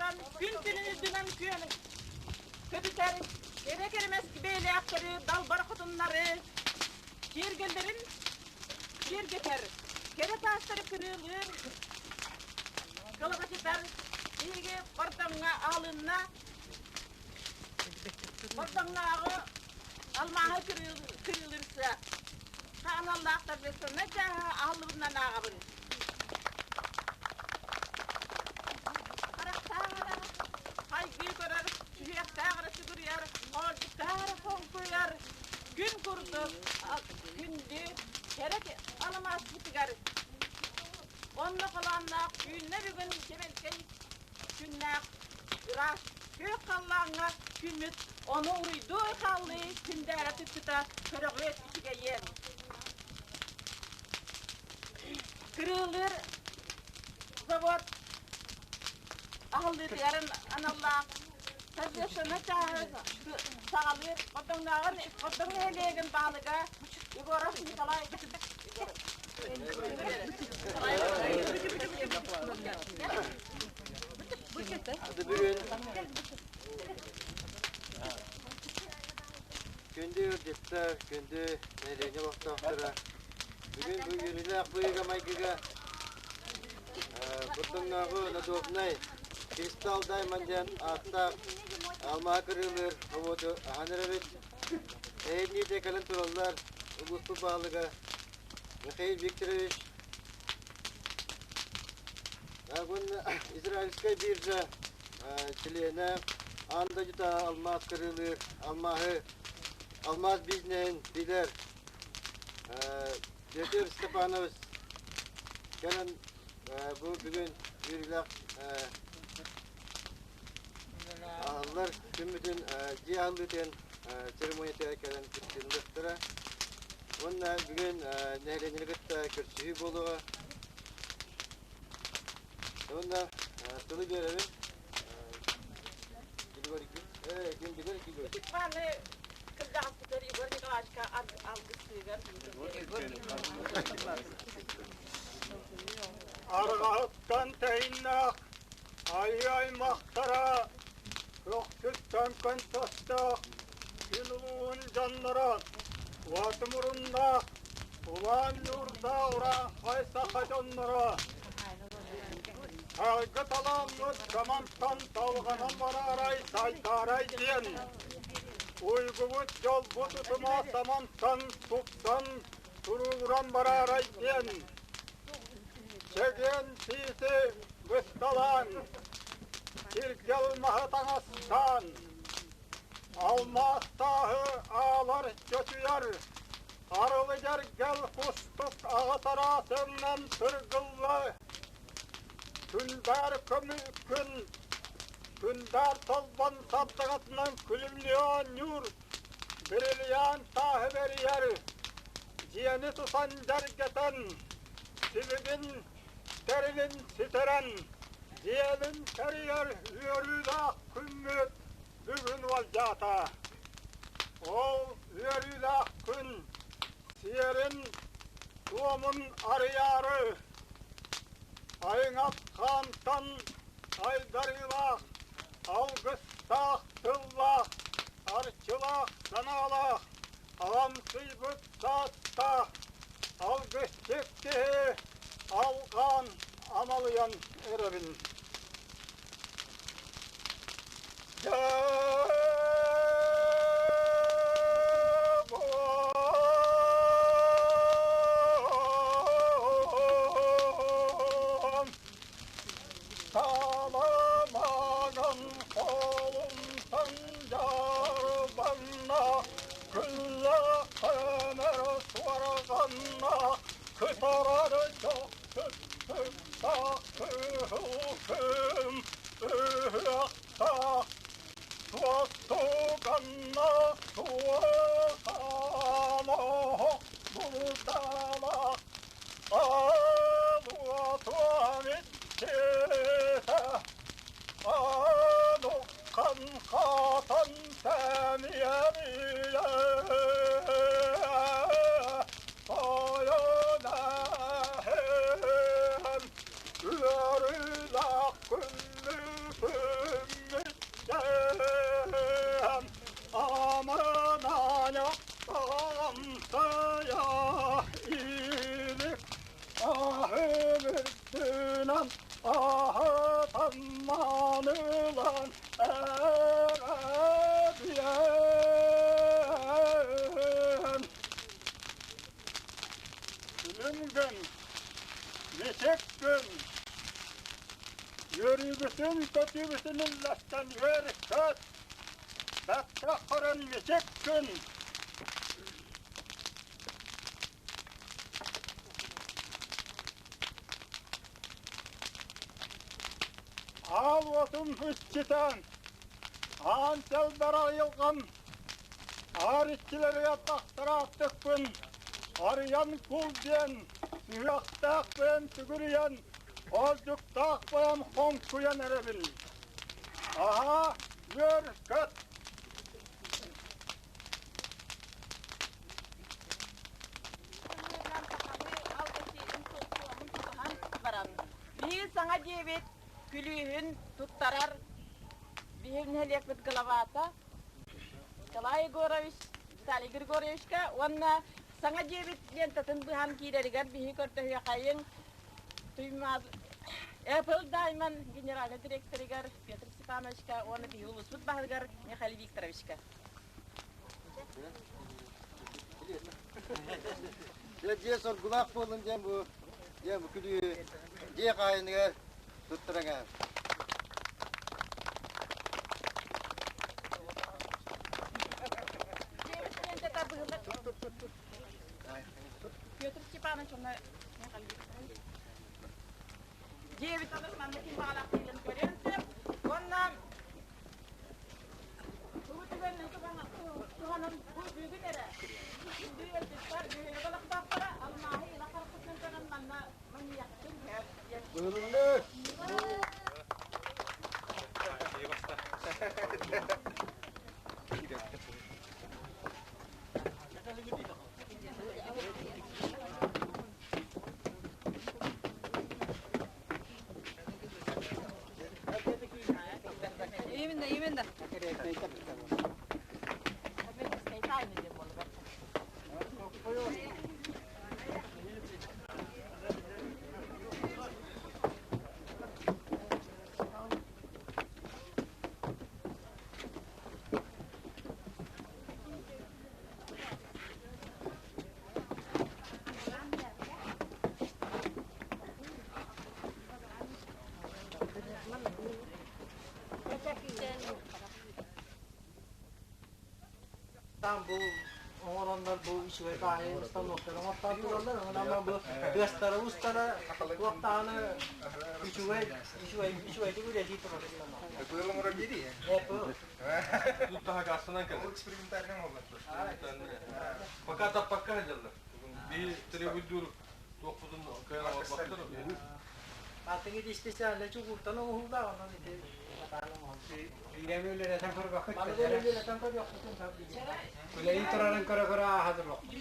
тутан күн сирин үрдүнэн күөн көтүтэр кэрэ кэрэмэс бэйэлээхтэри, далбар хотуннары киэргэллэрин киэргэтэр, кэрэ таастары кырыылыыр, кылабачытар биһиги Бордоҥҥо аһылынна. Бордоҥнооҕу алмааһы кырыылыыр сыах аналлаах торжественнай чааһа аһыллыбытынан ааҕабын. Харахтаах эрэ хайгыы көрөр, сүһүөхтээх эрэ сүгүрүйэр, хоолдьуктаах эрэ хоҥкуйар, күн курдук күндү кэрэ алмааспытыгар онно холоонноох үүннэ бүгүн чэмэлкэй күннээх ыраас күөх халлааҥҥа күммүт ону уруйдуу хааллыы күндээрэ тыкпыта көрөҕүөт үчүгэйиэн. Кырыылыыр завод аһыллыытыгар аналлаах торжественнай чааһы саҕалыыр Бордоҥнооҕун Бордоҥ нэһилиэгин баһылыга Егоров Николай Бүгүн күндү ыалдьыттар, күндү нэһилиэнньэ олохтоохторо, бүгүн бу үөрүүлээх быһыыга-майгыга Бурдуҥнааҕы надобнай Кристалл Даймонд диэн ааттаах алмаа кырыылыыр заводу аһан эрэбит. Эһиилиитэ кэлэн тураллар улууспут баһылыга Михаил Викторович уонна Израильскай биржа чилиэнэ аан дойдута алмаас кырыылыыр алмааһы алмаас бизнеһин билэр Петр Степанович кэлэн бу бүгүн үөрүүлээх аһыллар күммүтүн дьиэ аһыллыытын церемониятыгар кэлэн кыттыһыннахтара. Уонна бүгүн нэһилиэнньэни кытта көрсүһүү буолуоҕа. Уонна тылы биэрэбин. Григорий Григорий. Ытык-мааны кырдьаҕаспытыгар Егор Николаевичка алгыстыыгар. Арҕаһыттан тэйиннээх айыы аймахтара көхсүттэн көнтөстөөх күн улууһун дьонноро уот муруннаах улаан ньуурдаах урааҥхай саха дьонноро Айгы талааммыт самантан салҕанан бараарай сайдаарай диэн уйгубут дьолбут утума самантан тупсан туругуран бараарай диэн чэгиэн тиити бысталаан чиргэл маһы таҥастаан алмаастааһы аалар чочуйар арылы дьэргэл кустук аҕа тараасыннан тыргылла Күндээр көмүккүн, күндээр толбон сардаҥатынан күлүмнүү оонньуур, бирилийээн тааһы бэрийэр, дьиэни тутан дьэргэтэн, силигин тэрилин ситэрэн, дьиэбин тэрийэр үөрүүлээх күммүт бүгүн уолдьаата. Ол үөрүүлээх күн сиэрин туомун арыйаары Айыҥат хаантан айдарыылаах, алгыстаах тыллаах, арчылаах санаалаах, аламсыйбыт саастаах, алгысчыт киһи алҕаан амалыйан эрэбин. Таламанын холумтан дьарбанна, күллэ көмөр суорҕанна, кытарар дьохсуттуктаах кыһыл ыһыахтаах суостуганна суохаано булдаалаах алуотуам иччитэ анукхан хатан тэмиэрийэ тойон Үөрүүлээх күннү Ылан эрэбиэн. Күлүм гын, мичик гын, үөрүүбүтүн, көтүүбүтүн үллэстэн үөр-көт, бэттэх көрөн мичик гын. Аал уотум иччитэн, аан тэлбэр айылҕам, аар иччилэригэр тахтарааттыкпын, арыйан кул диэн, сүһүөхтээх бэйэм сүгүрүйэн, олдьуктаах бэйэм хоҥкуйан эрэбин. Аһаа, үөр-көт! Биир саҥа диэбит күлүүһүн туттарар биһиги нэһилиэкпит главата Николай Егорович, Виталий Григорьевичка уонна саҥа дьиэбит лентатын быһан киирэригэр биһи көрдөһүөхайыҥ Туймааз Apple Diamond генеральный директорыгар Петр Степановичка уонна биһиги улууспут баһылыгар Михаил Викторовичка. Дьэ, дьиэ соргулаах буоллун диэн бу дьиэ бу күлүү дьиэ хаайыныгар туттараҥа. Петр Степанович уонна Михаил Викторович. Дьиэбит олус манна ким баҕалаах киирэн көрүөн сөп. Уонна Бу түгэнин туһанан бу бүгүн эрэ күндү ыалдьыттар бөһүөлэк олохтоохторо алмааһы илэ харахпытынан көрөн манна манньыйахпытын сөп диэн. Именно, именно. Там бу оҥороннор бу үчүгэй баайы установканы оҥортоон тураллар. Онон бу тыастара устара туохтааны үчүгэй үчүгэй үчүгэйдик үлэлии турар установка. Apple оҥоро биэрии. Apple. Тут таһагассынан кэлэр. Экспериментальный оҥорлар. Пока таппакка сылдьаллар. Биир требуйдуур туохпутун кыайан оҥорботтор. Атын ити специально чугуртан оҥоһуллар, онон ити сатаан оҥоһуллар. Биирэми үлэлэтэн көрбөккүт Маны да үлэлэтэн көрүөхпүтүн сөп билигин. Үлэлии турарын көрө-көрө ааһа туруохпут.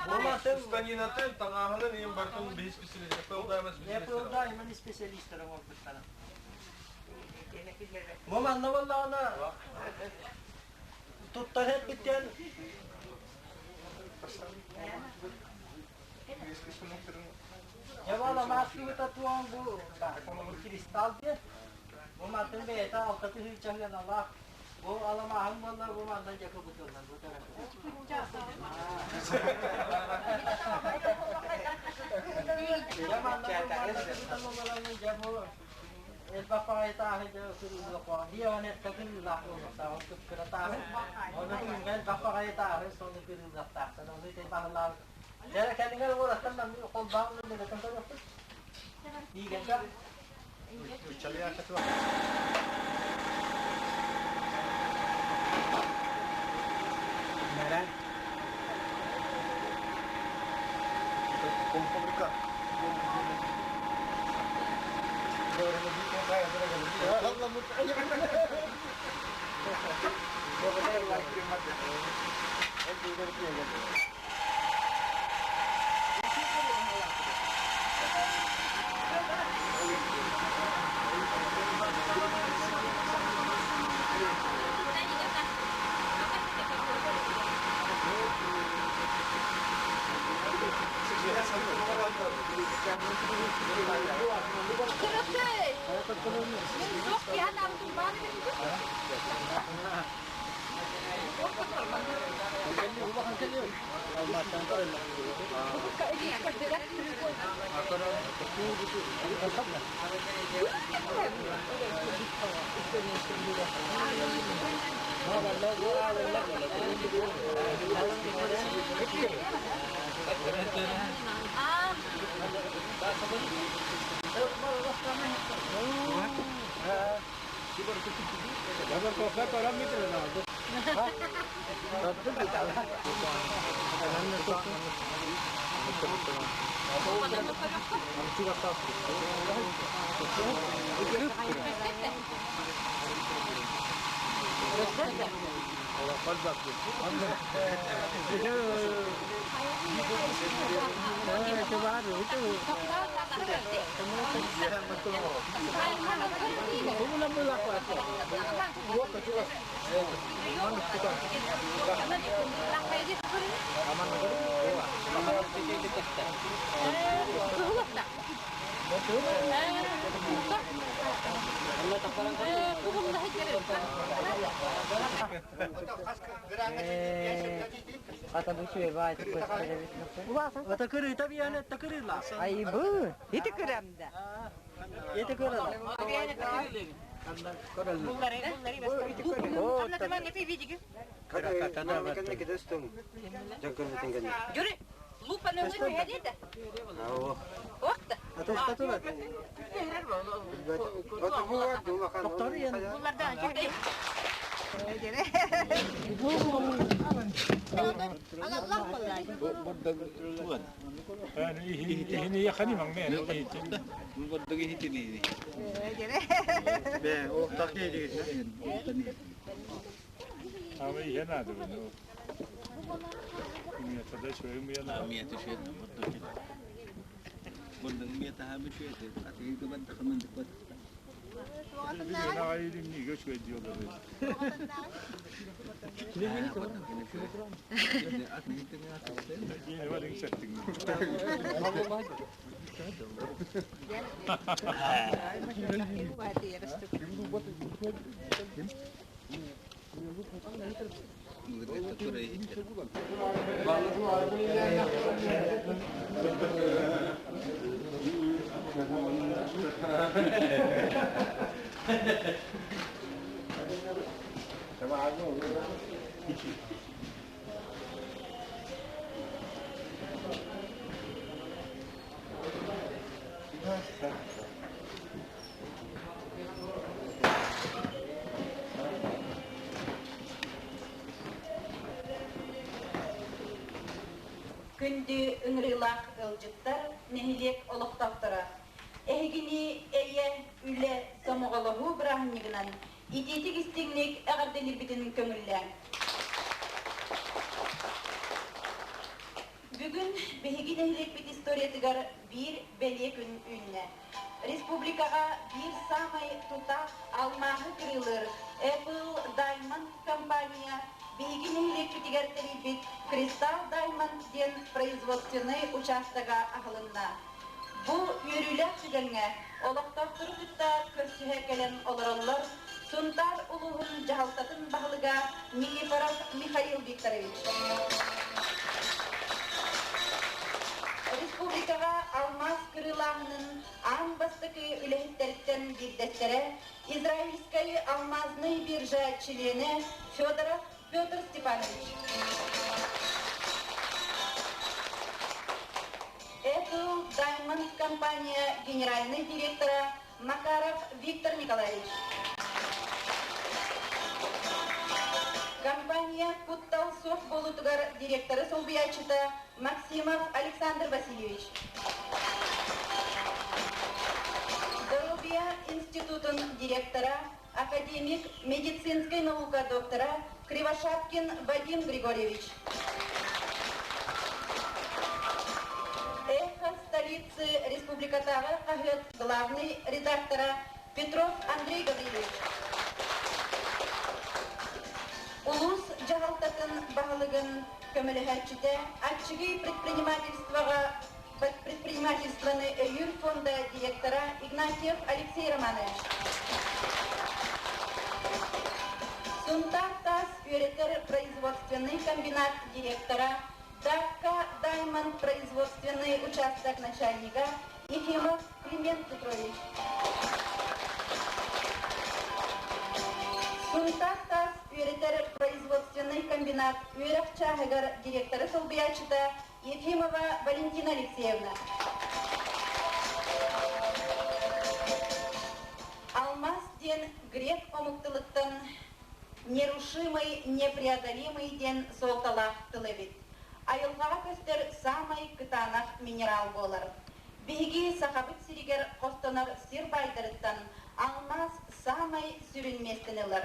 Буолатын Станинатын, таҥааһынын иһин барытын биһи специалист, Apple Diamond Apple специалистара. Diamond специалистара оҥорбуттара. Бу манна буоллаҕына туттар эппиттэн Дьэ маскыбыта туон бу кристалл диэн. Бу мантан бэйэтэ алта тыһыынча сыаналаах. Бу аламааһын буолла, бу манна дьэ кыбытыллар бу Дьэ манна дьэ бу элбэх баҕайы тааһы дьэ кырыыллах биэҕин эртэ кырыылаах буолуохтаах кып-кыра тааһы. Ону күҥҥэ элбэх баҕайы тааһы сону кырыыллахтаахтан ону ити баһылаан Дьэ кэлиҥэр уолаттар маннык холбоон үлэлэтэн көрүөхпүт. Биигэргэ. Нэрэн. Полуфабрикат. Кыракый! Мин суох. Ата кырыыта биһэн этте кырыыла. Айбы, ити кырамда. Ити кырыла. Жүр, лупа нөҥө түһэдиэтэ. Уақта. Күндү ыҥырыылаах ыалдьыттар, нэһилиэк олохтоохторо! Эһигини эйэ, үлэ, сомоҕолоһуу бырааһынньыгынан итиитик истиҥник эҕэрдэлиирбитин көҥүллээҥ. Бүгүн биһиги нэһилиэкпит историятыгар биир бэлиэ күн үүннэ. Республикаҕа биир саамай тутаах алмааһы кырыылыыр Apple Diamond компания биһиги нэһилиэкпитигэр тэрийбит Crystal Diamond диэн производственнай учаастага аһылынна. Бу үөрүүлээх түгэҥҥэ олохтоохтору кытта көрсүһэ кэлэн олороллор Сунтаар улууһун дьаһалтатын баһылыга Никифоров Михаил Викторович. Республикаҕа алмаас кырыылааһынын аан бастакы үлэһиттэриттэн биирдэстэрэ Израильскай алмазный биржа чилиэнэ Федоров Петр Степанович. Apple Diamond компания генеральный директора Макаров Виктор Николаевич. Компания Куттал суох буолуутугар директоры солбуйааччыта Максимов Александр Васильевич. Здоровья институтун директора, академик медицинской наука доктора Кривошапкин Вадим Григорьевич. Эхо столицы Республикатааҕы хаһыат главный редактора Петров Андрей Гаврильевич. Улуус дьаһалтатын баһылыгын көмөлөһөөччүтэ аччыгый предпринимательствоҕа предпринимательствоны өйүүр фонда директора Игнатьев Алексей Романович. Сунтаар таас үөрэтэр производственный комбинат директора. Дакка Даймонд производственный участок начальника Ефимов Климент Петрович. Сунтар таас үөрэтэр производственный комбинат үөрэх чааһыгар директоры солбуйааччыта Ефимова Валентина Алексеевна. Алмаз диэн грек омук тылыттан нерушимый, непреодолимый диэн суолталаах тыл эбит. Айылҕаҕа көстөр саамай кытаанах минерал буолар. Биһиги Сахабыт сиригэр хостонор сир баайдарыттан алмаас саамай сүрүн миэстэни ылар.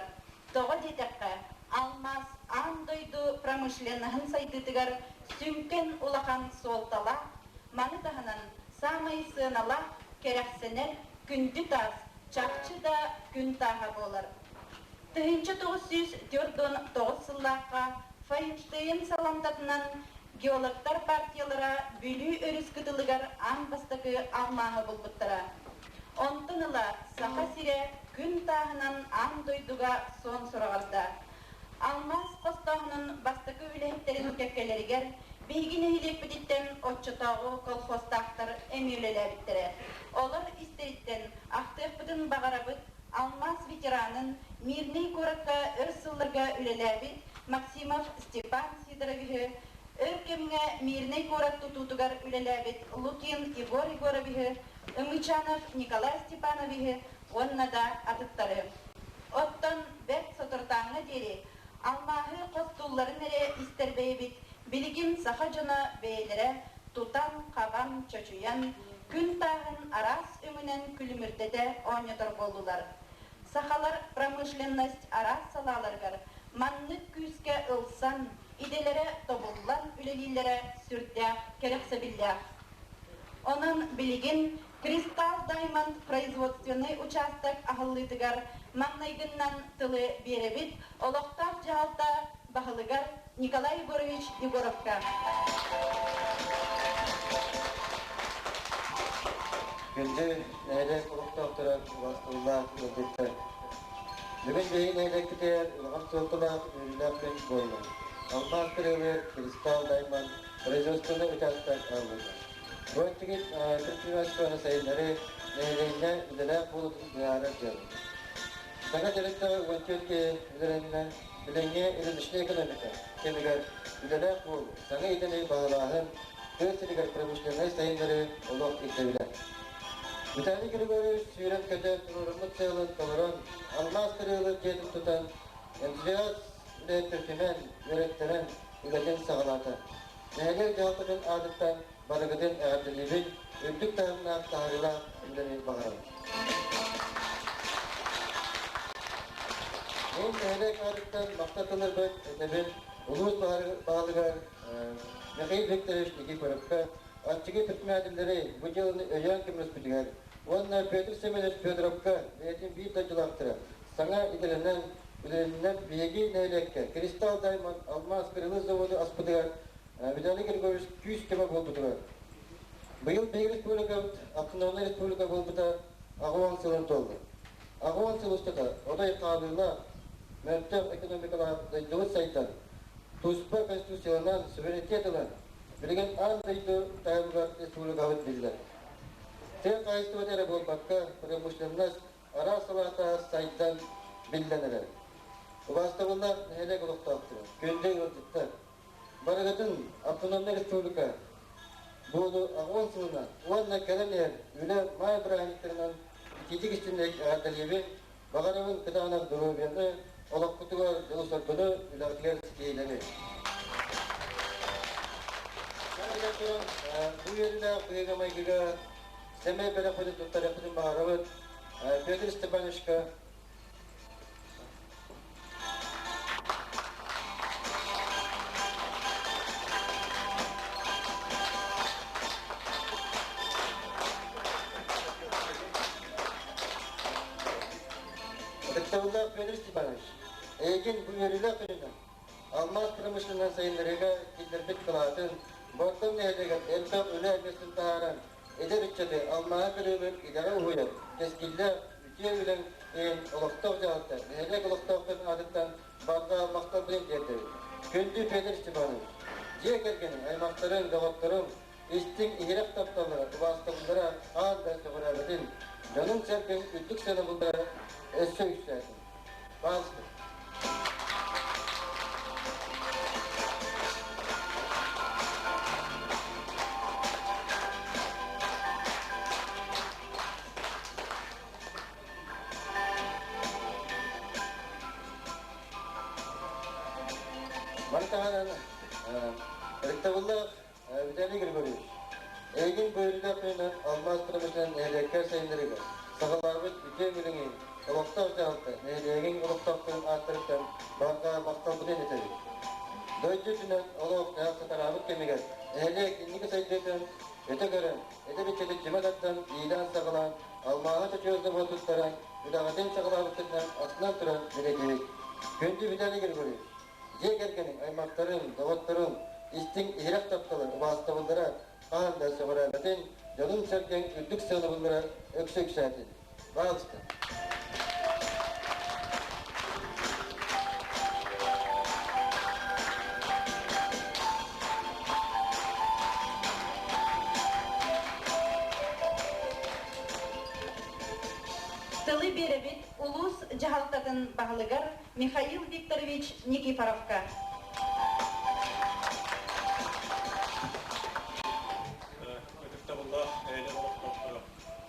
Тоҕо диэтэххэ, алмаас аан дойду промышленноһын сайдыытыгар сүҥкэн улахан суолталаах, маны таһынан саамай сыаналаах, кэрэхсэнэр күндү таас, чахчы да күн тааһа буолар. 1949 сыллаахха Файнштейн саламтатынан геологтар партиялара Бүлүү өрүс кытылыгар аан бастакы алмааһы булбуттара. Онтон ыла Саха сирэ күн тааһынан аан дойдуга суон сураҕырда. Алмаас хостооһунун бастакы үлэһиттэрин кэккэлэригэр биһиги нэһилиэкпититтэн оччотооҕу колхозтаахтар эмиэ үлэлээбиттэрэ. Олор истэриттэн ахтыахпытын баҕарабыт алмаас ветеранын, Мирнэй куоракка өр сылларга үлэлээбит Максимов Степан Сидоровиһы, өр кэмҥэ Мирнэй куорат тутуутугар үлэлээбит Лукин Егор Егоровиһы, Ымычанов Николай Степановиһы уонна да атыттары. Оттон бэрт соторутааҥҥа диэри алмааһы хостуулларын эрэ истэр бэйэбит билигин саха дьоно бэйэлэрэ тутан-хабан, чочуйан, күн тааһын араас өҥүнэн күлүмүрдэтэ оонньотор буоллулар. Сахалар промышленность араас салааларыгар маннык күүскэ ылсан, идэлэрэ тобуллан үлэлииллэрэ сүрдээх кэрэхсэбиллээх. Онон билигин Кристалл Даймонд производственнай учаастак аһыллыытыгар маҥнайгыннан тылы биэрэбит олохтоох дьаһалта баһылыгар Николай Егорович Егоровка. Күндү нэһилиэк олохтоохторо убаастабыллаах ыалдьыттар! Бүгүн биһиги нэһилиэкпитигэр улахан суолталаах үөрүүлээх күн буолла. Алмаас кырыылыыр Кристалл Даймонд производственнай учаастак аһыллыбыта. Бу өттүгүт предпринимательствоны сайыннарыы нэһилиэнньэ үлэлээх буолуутун быһаарар дьыала. Саҥа тэрилтэҕэ 14 киһи үлэлэннэ, билиҥҥи рыночнай экономика кэмигэр үлэлээх буолуу, саҥа идэни баһылааһын, тыа сиригэр промышленнай сайыннарыы олох ирдэбилэ. Виталий Григорьевич сүүрэн-көтөн туруоруммут сыалын толорон, алмаас кырыылыыр дьиэтин тутан, энтузиаст үлэһиттэр түмэн, үөрэттэрэн үлэтин саҕалаата. Нэһилиэк дьаһалтатын аатыттан барыгытын эҕэрдэлиибин, үрдүк таһымнаах таһаарыылаах үлэни баҕарабын. Мин нэһилиэк аатыттан махтал тылларбын этэбин улуус баһылыгар Михаил Викторович Никифоровка, аччыгый предпринимателлэри бу дьыаланы өйөөн көмөлөспүтүгэр уонна Петр Семенович Федоровка бэйэтин биир дойдулаахтара саҥа идэлэнэн үлэлэнэн биһиги нэһилиэккэ Кристалл Даймонд алмаас кырылы заводу аспытыгар Виталий Григорьевич күүс-көмө буолбутугар. Быйыл биһиги республикабыт автономнай республика буолбута аҕыс сылын туолла. Аҕыс сыл устата отой хаалыылаах, мөлтөх экономикалаах дойдубут сайдан, туспа конституцияланан, суверенитет ылан, билигин аан дойду таһымыгар республикабыт биллэр. Тыа хаһаайыстыбата эрэ буолбакка, промышленность араас салаата сайдан биллэн эрэр. Убаастабыллаах нэһилиэк олохтоохторо, күндү ыалдьыттар! Барыгытын Автономнай Республика буолуу аҕыс сылынан уонна кэлэн иһэр үлэ маай бырааһынньыктарынан итиитик истинник эҕэрдэлиибин, баҕарабын кытаанах доруобуйаны, олохпутугар дьолу-соргуну, үлэҕитигэр ситиһиилэри. Туран, бу үөрүүлээх быһыыга-майгыга сэмэй бэлэхпитин туттарыахпытын баҕарабыт. Петр Степановичка Ытыктабыллаах Федор Степанович, эйигин бу үөрүүлээх күнүнэн алмаас промышленнай сайыннарыыга киллэрбит кылаатын Бордоҥ нэһилиэгэр элбэх үлэ миэстэтин таһааран, эдэр ыччаты алмааһы кырыылыыр идэҕэ уһуйар кэскиллээх үтүө үлэҥ иһин олохтоох дьаһалта нэһилиэк олохтоохторун аатыттан барҕа махталбытын тиэрдэбит. Күндү Федор Степанович! Дьиэ кэргэниҥ, аймахтарыҥ, доҕотторуҥ истиҥ, иһирэх тапталлара, убаастабыллара аан да сөҕүрээбэтин, дьонуҥ-сэргэҥ үрдүк сыанабыллара өссө үксээтин. Паастыр. Маны таһынан Ытыктабыллаах Виталий Григорьевич, эйигин быйылгы күнүнэн алмаас промышленнай нэһилиэккэ сайыннарыыга саҕалаабыт үтүө үлэҥ олохтоох дьаһалта нэһилиэгиҥ олохтоохторун ааттарыттан барҕа махталбытын этэбит. Дойду үрдүнэн олох-дьаһах сатараабыт кэмигэр нэһилиэк инники сайдыытын өтө көрөн, эдэр ыччаты түмэ тардан, иилээн-саҕалаан, алмааһы чочуйар завод туттаран, үлэҕитин саҕалаабыккытынан астынан туран бэлиэтиибит. Күндү Виталий Григорьевич, дьиэ кэргэниҥ, аймахтарыҥ, доҕотторуҥ истиҥ иһирэх тапталын, убаастабыллара хаһан да сөҕүрээбэтин, дьонуҥ-сэргэҥ үрдүк сыанабыллара өксө үксээтин. Пожалуйста. Тылы биэрэбит улуус дьаһалтатын баһылыгар Михаил Викторович Никифоровка. Ытыктабыллаах эйэлээх олохтоохторо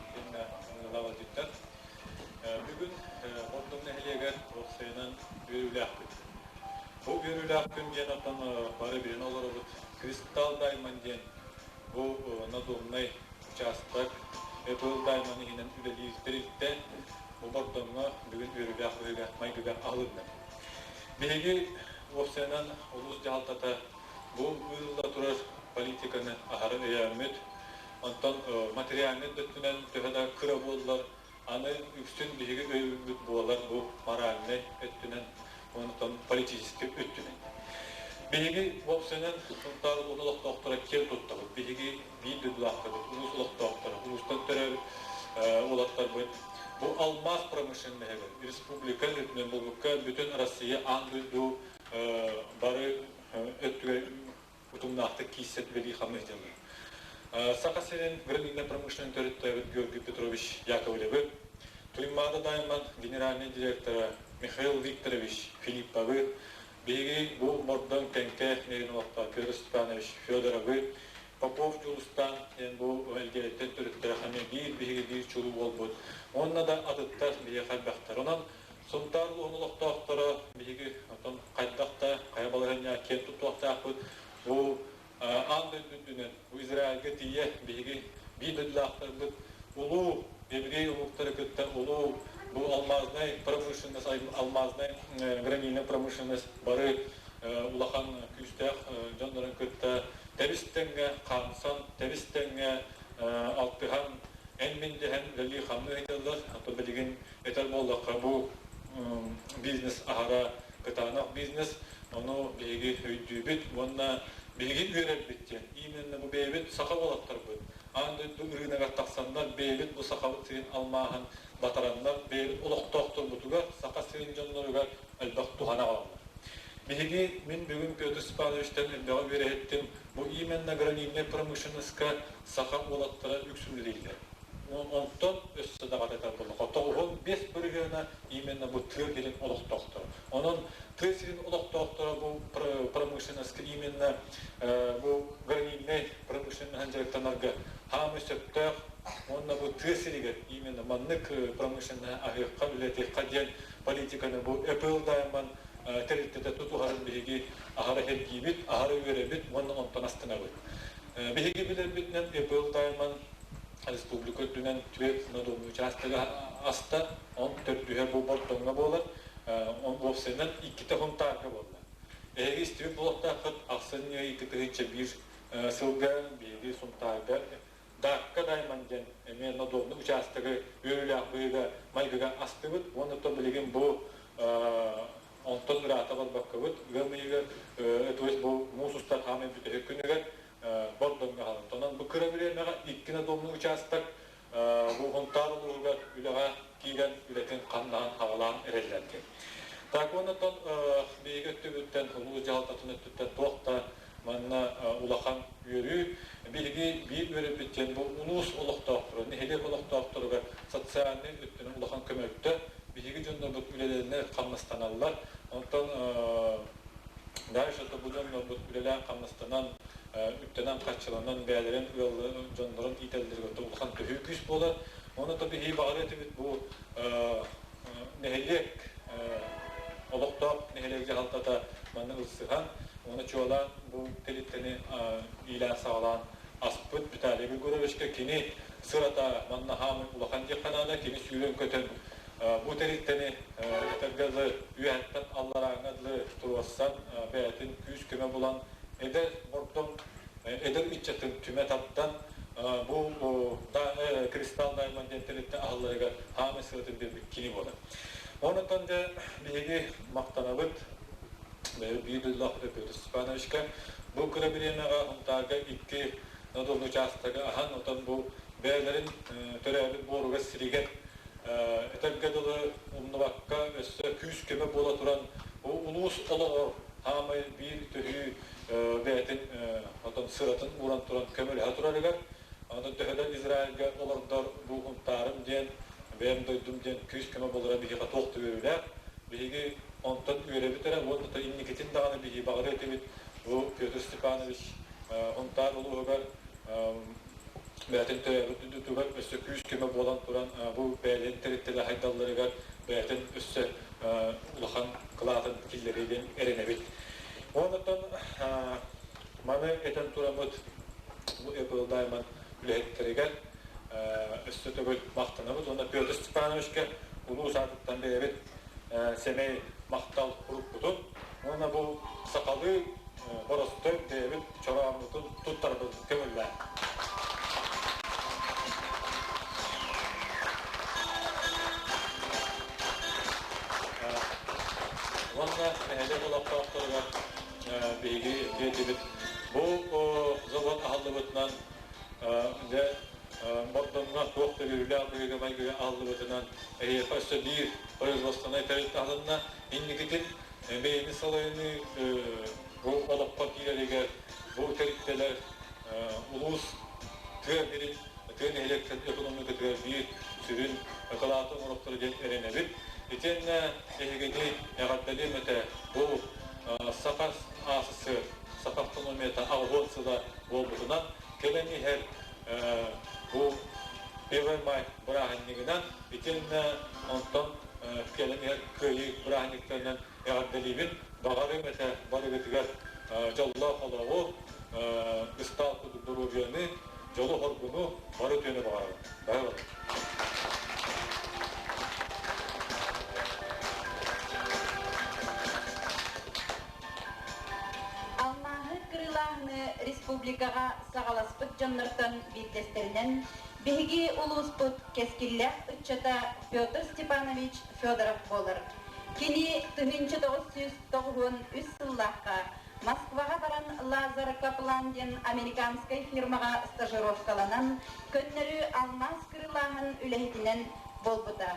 итиннэ ыҥырылаабыттар. Бүгүн Бордоҥ нэһилиэгэр уопсайынан үөрүүлээх күн. Бу үөрүүлээх күн диэн оттон бары билэн олоробут. Кристалл Даймонд диэн бу надомнай учаастак Apple Diamond иһинэн үлэлиир тэрилтэ бу Бордоҥҥо бүгүн үөрүүлээх быһыыга майгыга аһылынна. Биһиги уопсайынан улуус дьаһалтата бу ыытылла турар политиканы аһары өйөөммүт, онтон материальнай да өттүнэн төһө да кыра буоллар, аны үксүн биһиги өйөбүлбүт буолар бу моральнай өттүнэн онтон политическай өттүнэн. Биһиги уопсайынан Сунтаар улууһун олохтоохторо киэн туттабыт. Биһиги биир дойдулаахтарбыт, улуус олохтоохторо, улуустан төрөөбүт уолаттарбыт бу алмаас промышленноһыгар республика үрдүнэн буолбукка бүтүн Россия аан дойду бары өттүгэр утумнаахтык киирсэр үлэлии хамныы сылдьаллар. Саха сирин гранитнай промышленнай төрүттээбит Георгий Петрович Яковлевы, Туймаада Дайман генеральнай директора Михаил Викторович Филипповы, биһиги бу Бордоҥ Тэҥкэ нэһилиэк Петр Степанович Федоровы, Попов Дьулустаан диэн бу Элгээйиттэн төрүттээх эмиэ биир биһиги биир чулуу буолбут. Уонна да атыттар биһиэхэ элбэхтэр. Онон Сунтаар улууһун олохтоохторо биһиги оттон хайдах да хайа балаһыанньаҕа киэн туттуохтаахпыт. Бу аан дойду үрдүнэн, бу Израильга тиийэ биһиги биир дойдулаахтарбыт улуу еврей омуктары кытта улуу бу алмазнай промышленность, алмазнай гранильнай промышленность бары улахан күүстээх дьоннорун кытта тэбис-тэҥҥэ хаамсан, тэбис-тэҥҥэ алтыһан, эн-мин дэһэн үлэлии-хамныы сылдьаллар. Ото билигин Этэр буоллахха, бу бизнес аһара кытаанах бизнес, ону биһиги өйдүүбүт уонна биһиги үөрэрбит диэн. Именно бу бэйэбит саха уолаттарбыт аан дойду ырыынагар тахсаннар бэйэбит бу сахабыт сирин алмааһын батараннар бэйэбит олохтоохторбутугар, Саха сирин дьонноругар элбэх туһаны аҕалаллар. Биһиги, мин бүгүн Петр Степановичтан элбэҕи үөрэһиттим, бу именно гранильнай промышленноска саха уолаттара үксүн үлэлииллэр. Онтон өссө даҕаны этэр буоллахха, 95 бырыһыана именно бу тыа сирин олохтоохторо. Онон тыа сирин олохтоохторо бу промышленноска именно бу гранильнай промышленноһын дьарыктанарга хаамый сөптөөх уонна бу тыа сиригэр именно маннык промышленноһы аһыахха, үлэтиэххэ диэн политиканы бу ЭПЛ Дайман тэрилтэтэ тутуһарын биһиги аһара сэргиибит, аһара үөрэбит уонна онтон астынабыт. Биһиги билэрбитинэн ЭПЛ Дайман республика үрдүнэн түөрт надомный учаастага аста, он төрдүһэ бу Бордоҥҥо буолар, он уопсайынан иккитэ Хунтаарга буолла. Эһиги истибит буолуохтааххыт, ахсынньы ый 2 001 сылга биһиги Сунтаарга Даакка Дайман диэн эмиэ надомный учаастагы үөрүүлээх быһыыга майгыга астыбыт уонна то билигин бу онтон ыраата барбаккабыт ыам ыйыгар то есть бу муус устар хаамай бүтэһик күнүгэр Бордоҥҥо аһалын. Онон бу кыра бириэмэҕэ икки надомный учаастак бу Хонтаар улууһугар үлэҕэ киирэн үлэтин ханнаан хаҕалаан эрэллэр диэн. Так уонна оттон биһиги өттүбүттэн, улуус дьаһалтатын өттүттэн туох да Манна улахан үөрүү. Биһиги биир үөрэрбит диэн бу улуус олохтоохторо, нэһилиэк олохтоохторугар социальнай өттүнэн улахан көмөлтө. Биһиги дьоннорбут үлэлэринэн хамнастаналлар. Онтон дальше бу дьоннорбут үлэлээн хамнастанан, үптэнэн-харчыланан бэйэлэрин ыал дьоннорун иитэллэригэр улахан төһүү күүс буолар. Оны то биһиги баҕарыа этибит бу нэһилиэк олохтоох нэһилиэк дьаһалтата манна ылсыһан, уонна чуолаан бу тэрилтэни иилээн-саҕалаан аспыт Виталий Григорьевичка кини сырата манна хаамый улахан диэххэ наада, кини сүүрэн-көтөн бу тэрилтэни этэргэ дылы үөһэттэн алларааҥҥа дылы туруорсан бэйэтин күүс-көмө булан эдэр бордоҥ эдэр ыччатын түмэ тардан бу Кристалл Даймонд диэн тэрилтэ аһылларыгар хаамый сыратын биэрбит кини буолар. Онтон дьэ биһиги махтанабыт биир дойдулаах Петр Степановичка. Бу кыра бириэмэҕэ Сунтаарга икки надомный учаастагы аһан, отон бу бэйэлэрин төрөөбүт буоругар сиригэр этэргэ дылы умнубакка өссө күүс-көмө буола туран бу улуус олоҕор хаамай биир төһүү бэйэтин отон сыратын ууран туран көмөлөһө турарыгар онон төһө да Израильга олордор бу Һунтаарым диэн бэйэм дойдум диэн күүс-көмө буолара биһиэхэ туох да үөрүүлээх. Биһиги онтон үөрэбит эрэ уонна да инникитин даҕаны биһиги баҕарыа этибит бу Петр Степанович Һунтаар улууһугар бэйэтин төрөөбүт дойдутугар өссө күүс-көмө буолан туран бу бэйэлэрин тэрилтэлэр хайдалларыгар бэйэтин өссө улахан кылаатын киллэриэ диэн эрэнэбит. Онтон маны этэн тураммыт бу Apple Diamond үлэһиттэригэр өссө төгүл махтанабыт уонна Петр Степановичка улуус аатыттан бэйэбит сэмэй махтал уруккутун уонна бу сахалыы боростуой бэйэбит чорооммутун туттарбыт көҥүллээх. Уонна нэһилиэк олохтоохторугар биһиги диэтибит бу завод аһыллыбытынан дьэ Бордоҥҥо туох да үөрүүлээх быһыыга-майгыга аһыллыбытынан эһиэхэ өссө биир производственнай тэрилтэ аһылынна. Инникитин бэйэни салайыныы бу олоххо киирэригэр бу тэрилтэлэр улуус тыа сирин, тыа нэһилиэктэрин экономикатыгар биир сүрүн кылааты оҥоруохтара диэн эрэнэбит. Итиэннэ эһигини эҕэрдэлиэм этэ бу Саха АССР, Саха автономията 80 сыла буолбутунан кэлэн иһэр бу Первый май бырааһынньыгынан итиэннэ онтон кэлэн иһэр Кыайыы бырааһынньыктарынан эҕэрдэлиибин. Баҕарыам этэ барыгытыгар дьоллоох олоҕу, ыстаал курдук доруобуйаны, дьолу-соргуну, бары үтүөнү баҕарабын. Баһылык. Алмааһы кырыылааһыны республикаҕа саҕаласпыт дьоннортон биирдэстэринэн биһиги улууспут кэскиллээх ыччата Петр Степанович Федоров буолар. Кини 1993 сыллаахха Москваҕа баран Лазар Каплан диэн американскай фирмаҕа стажировкаланан, көннөрү алмаас кырыылааһын үлэһитинэн буолбута.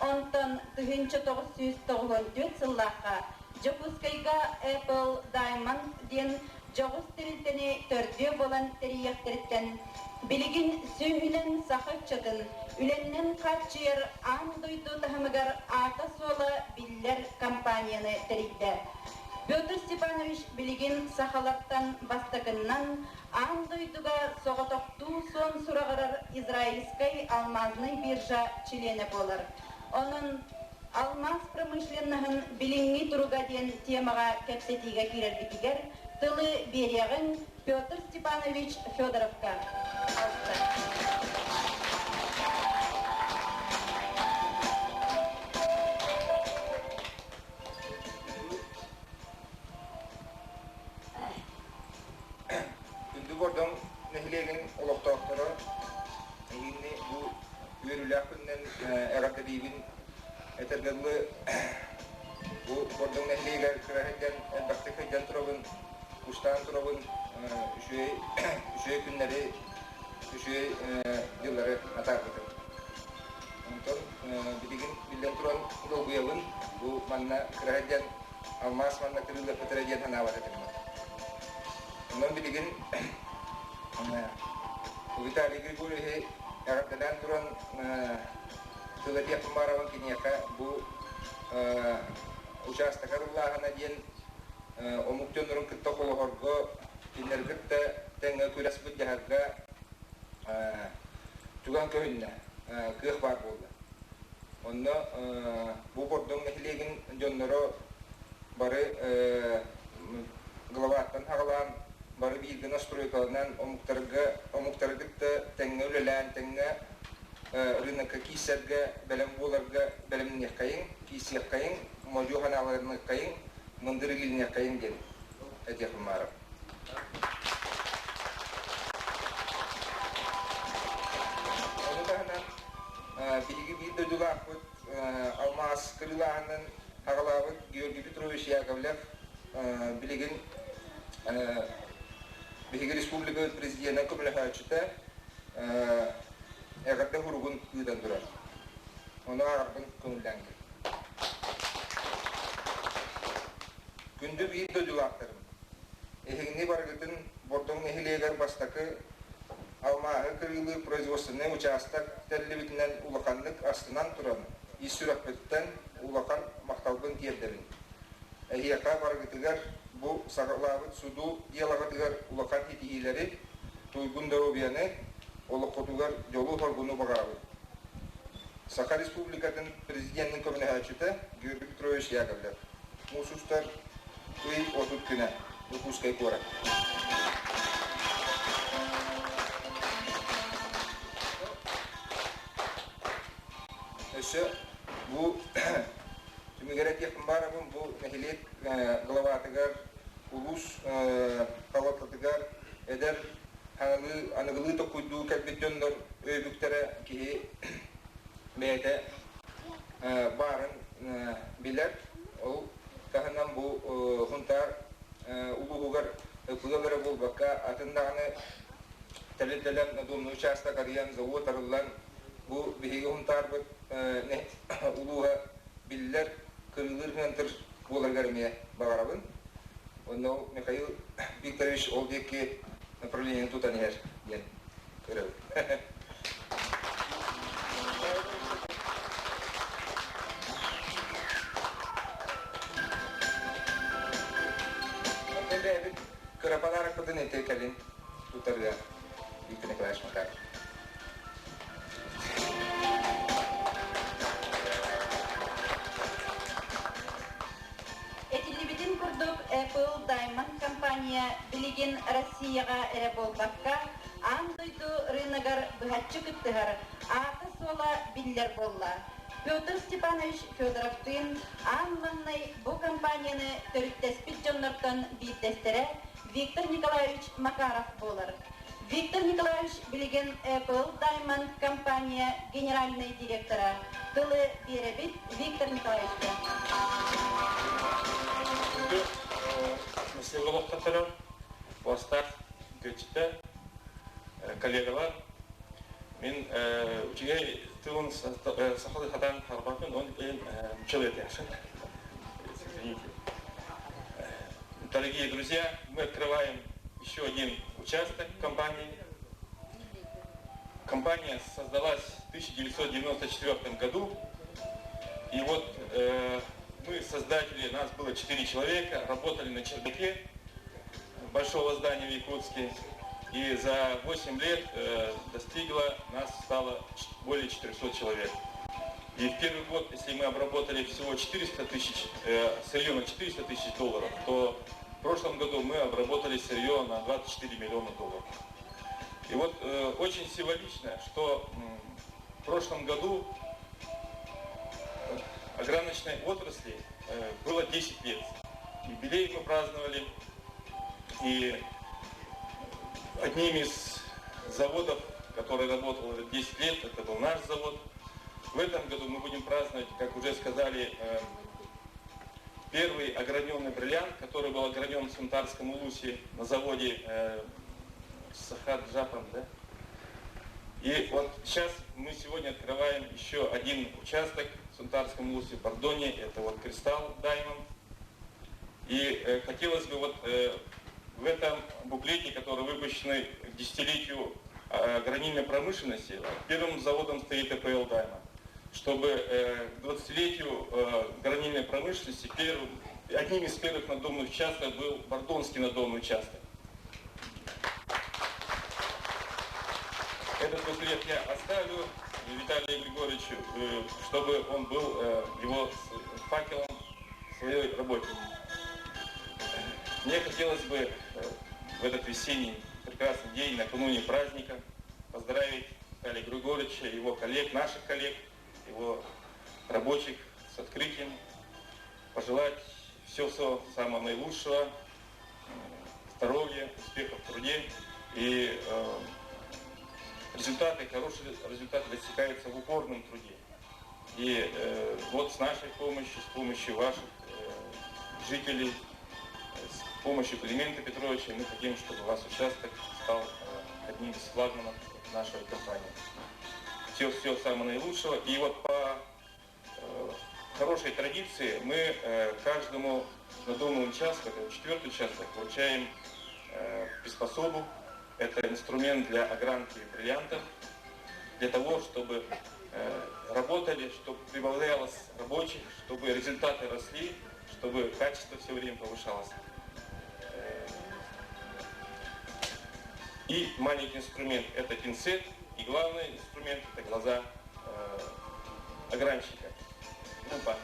Онтон 1994 сыллаахха Дьокуускайга Apple Diamond диэн дьоҕус тэрилтэни төрдүө буолан тэрийиэхтэриттэн билигин сүүһүнэн саха ыччатын үлэннэн хааччыйар аан дойду таһымыгар аата-суола биллэр компанияны тэрийдэ. Петр Степанович билигин сахалартан бастакыннан аан дойдуга соҕотохтуу суон сураҕырар Израильскай алмазный биржа чилиэнэ буолар. Онон Алмаас промышленноһын билиҥҥи туруга диэн темаҕа кэпсэтиигэ киирэрбитигэр тылы биэриэҕиҥ Петр Степанович Федоровка. Алта. Күндү Бордоҥ нэһилиэгин олохтоохторо эһигини бу үөрүүлээх күнүнэн эҕэрдэлиибин. Этэргэ дылы, бу Бордоҥ нэһилиэгэр кыра сылдьан элбэхтик сылдьан турабын, кустаан турабын, үчүгэй үчүгэй күннэри, үчүгэй дьыллары атаарбытым. Онтон билигин биллэн туран долгуйабын, бу манна кыра сылдьан алмаас манна кырыылыахпыт эрэ диэн санаабат этим. Онон билигин Виталий Григорьевиһы эҕэрдэлээн туран тыл этиэхпин баҕарабын киниэхэ бу учаастак арыллааһына диэн омук дьоннорун кытта холоһорго, кинилэри кытта тэҥҥэ күрэс былдьаһарга түгэн көһүннэ, кыах баар буолла. Онно бу Бордоҥ нэһилиэгин дьонноро бары главаттан аҕалаан бары бииргэ настройкаланан омуктарга омуктары кытта тэҥҥэ үлэлээн тэҥҥэ рынокка киирсэргэ бэлэм буоларга бэлэмниэххэйиҥ, киирсиэххэйиҥ, модьу ханааларыныаххайыҥ, мындыр илиниэххэйиҥ диэн этиэхпин баарым. Ону таһынан биһиги биир дойдулаахпыт алмаас кырыылааһынын аҕалаабыт Георгий Петрович Яковлев билигин биһиги республика президенэ көмөлөһөөччүтэ эҕэрдэ суругун ыытан турар. Ону ааҕарбын көҥүллээҥҥин. Күндү биир дойдулаахтарым, эһигини барыгытын Бордоҥ нэһилиэгэр бастакы алмааһы кырыылыыр производственнай учаастак тэриллибитинэн улаханнык астынан туран, ис сүрэхпиттэн улахан махталбын тиэрдэбин. Эһиэхэ барыгытыгар бу саҕалаабыт суду дьыалаҕытыгар улахан ситиһиилэри, туйгун доруобуйаны, олоххутугар дьолу-соргуну баҕарабын. Саха Республикатын Президенин көмөлөһөөччүтэ Георгий Петрович Яковлев. Муус устар ый 30 күнэ. Дьокуускай куорат. Өссө бу түмүгэр этиэхпин баарабын, бу нэһилиэк главатыгар, улуус палататыгар эдэр аныгылыы, аныгылыы токуйдуу кэлбит дьоннор өйбүктэрэ киһи бэйэтэ баарын билэр. Ол таһынан бу Хунтаар улууһугар ыкыал эрэ буолбакка, атын даҕаны тэрилтэлэр надомный учаастак арыйан, завод арыллан, бу биһиги Хунтаарбыт улууһа биллэр кырыылыыр центр буоларыгар эмиэ баҕарабын. Онно Михаил Викторович ол диэки направлениены тутан иһэр диэн көрөбүн. Онтон бэйэбит кыра подарокпытын ити кэлин тутарга Виктор Николаевич Макаров. Этиллибитин курдук, Apple Diamond компания билигин Россияҕа эрэ буолбакка, аан дойду рыногар быһаччы кыттыһар аата-суола биллэр буолла. Петр Степанович Федоровтыын аан маҥнай бу компанияны төрүттэспит дьоннортон биирдэстэрэ Виктор Николаевич Макаров буолар. Виктор Николаевич билигин Apple Diamond компания генеральнай директора. Тылы биэрэбит Виктор Николаевичка. Сыыллыбахтатырар, бастах көчтэ, коллегалар, мин үчүгэй тылын сахалыы хатан харбаппын, он человек Извините. Дорогие друзья, мы открываем еще один участок компании. Компания создалась в 1994 году. И вот мы, создатели, нас было 4 человека, работали на чердаке большого здания в Якутске. И за 8 лет достигло, нас стало более 400 человек. И в первый год, если мы обработали всего 400 тысяч, сырье на 400 тысяч долларов, то в прошлом году мы обработали сырье на 24 миллиона долларов. И вот очень символично, что в прошлом году ограночной отрасли было 10 лет. Юбилей мы праздновали, и одним из заводов, который работал уже 10 лет, это был наш завод. В этом году мы будем праздновать, как уже сказали, первый ограненный бриллиант, который был огранен в Сунтарском Улусе на заводе Сахат-Джапан, да? И вот сейчас мы сегодня открываем еще один участок в Сунтарском Улусе, в Бордоне, это вот Кристалл Даймонд. И хотелось бы вот В этом буклете, который выпущенный к десятилетию гранильной промышленности, первым заводом стоит ЭПЛ «Даймонд». Чтобы к 20-летию гранильной промышленности первым, одним из первых надомных участков был Бордонский надомный участок. Этот буклет я оставлю Виталию Григорьевичу, чтобы он был его факелом в своей работе. Мне хотелось бы в этот весенний прекрасный день, накануне праздника, поздравить Виталия Григорьевича, его коллег, наших коллег, его рабочих с открытием, пожелать всего самого наилучшего, здоровья, успехов в труде и результаты, хорошие результаты достигаются в упорном труде. И вот с нашей помощью, с помощью ваших жителей, с помощью Климента Петровича мы хотим, чтобы ваш участок стал одним из флагманов нашей компании. Всего-всего самого наилучшего. И вот по хорошей традиции мы каждому надомному участку, это четвертый участок, вручаем приспособу. Это инструмент для огранки бриллиантов, для того, чтобы работали, чтобы прибавлялось рабочих, чтобы результаты росли, чтобы качество все время повышалось. И маленький инструмент – это пинцет, и главный инструмент – это глаза огранщика. Лупа.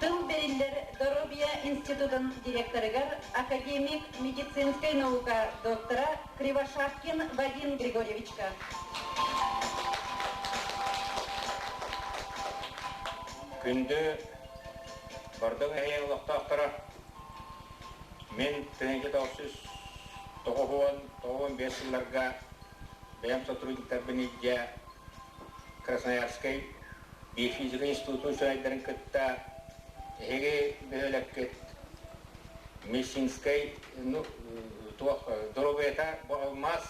Тыл бэриллэр Доруобуйа институтун директорыгар академик медицинскай наука доктора Кривошапкин Вадим Григорьевичка. Күндү Бордоҥ эһиэн олохтоохторо, мин тыһыынча 995 сылларга бэйэм сотрудниктарбын илдьэ Красноярскай биофизика институтун учуонайдарын кытта эһиги бөһүөлэккит Мещинскэй ну, туох доруобуйата бу алмаас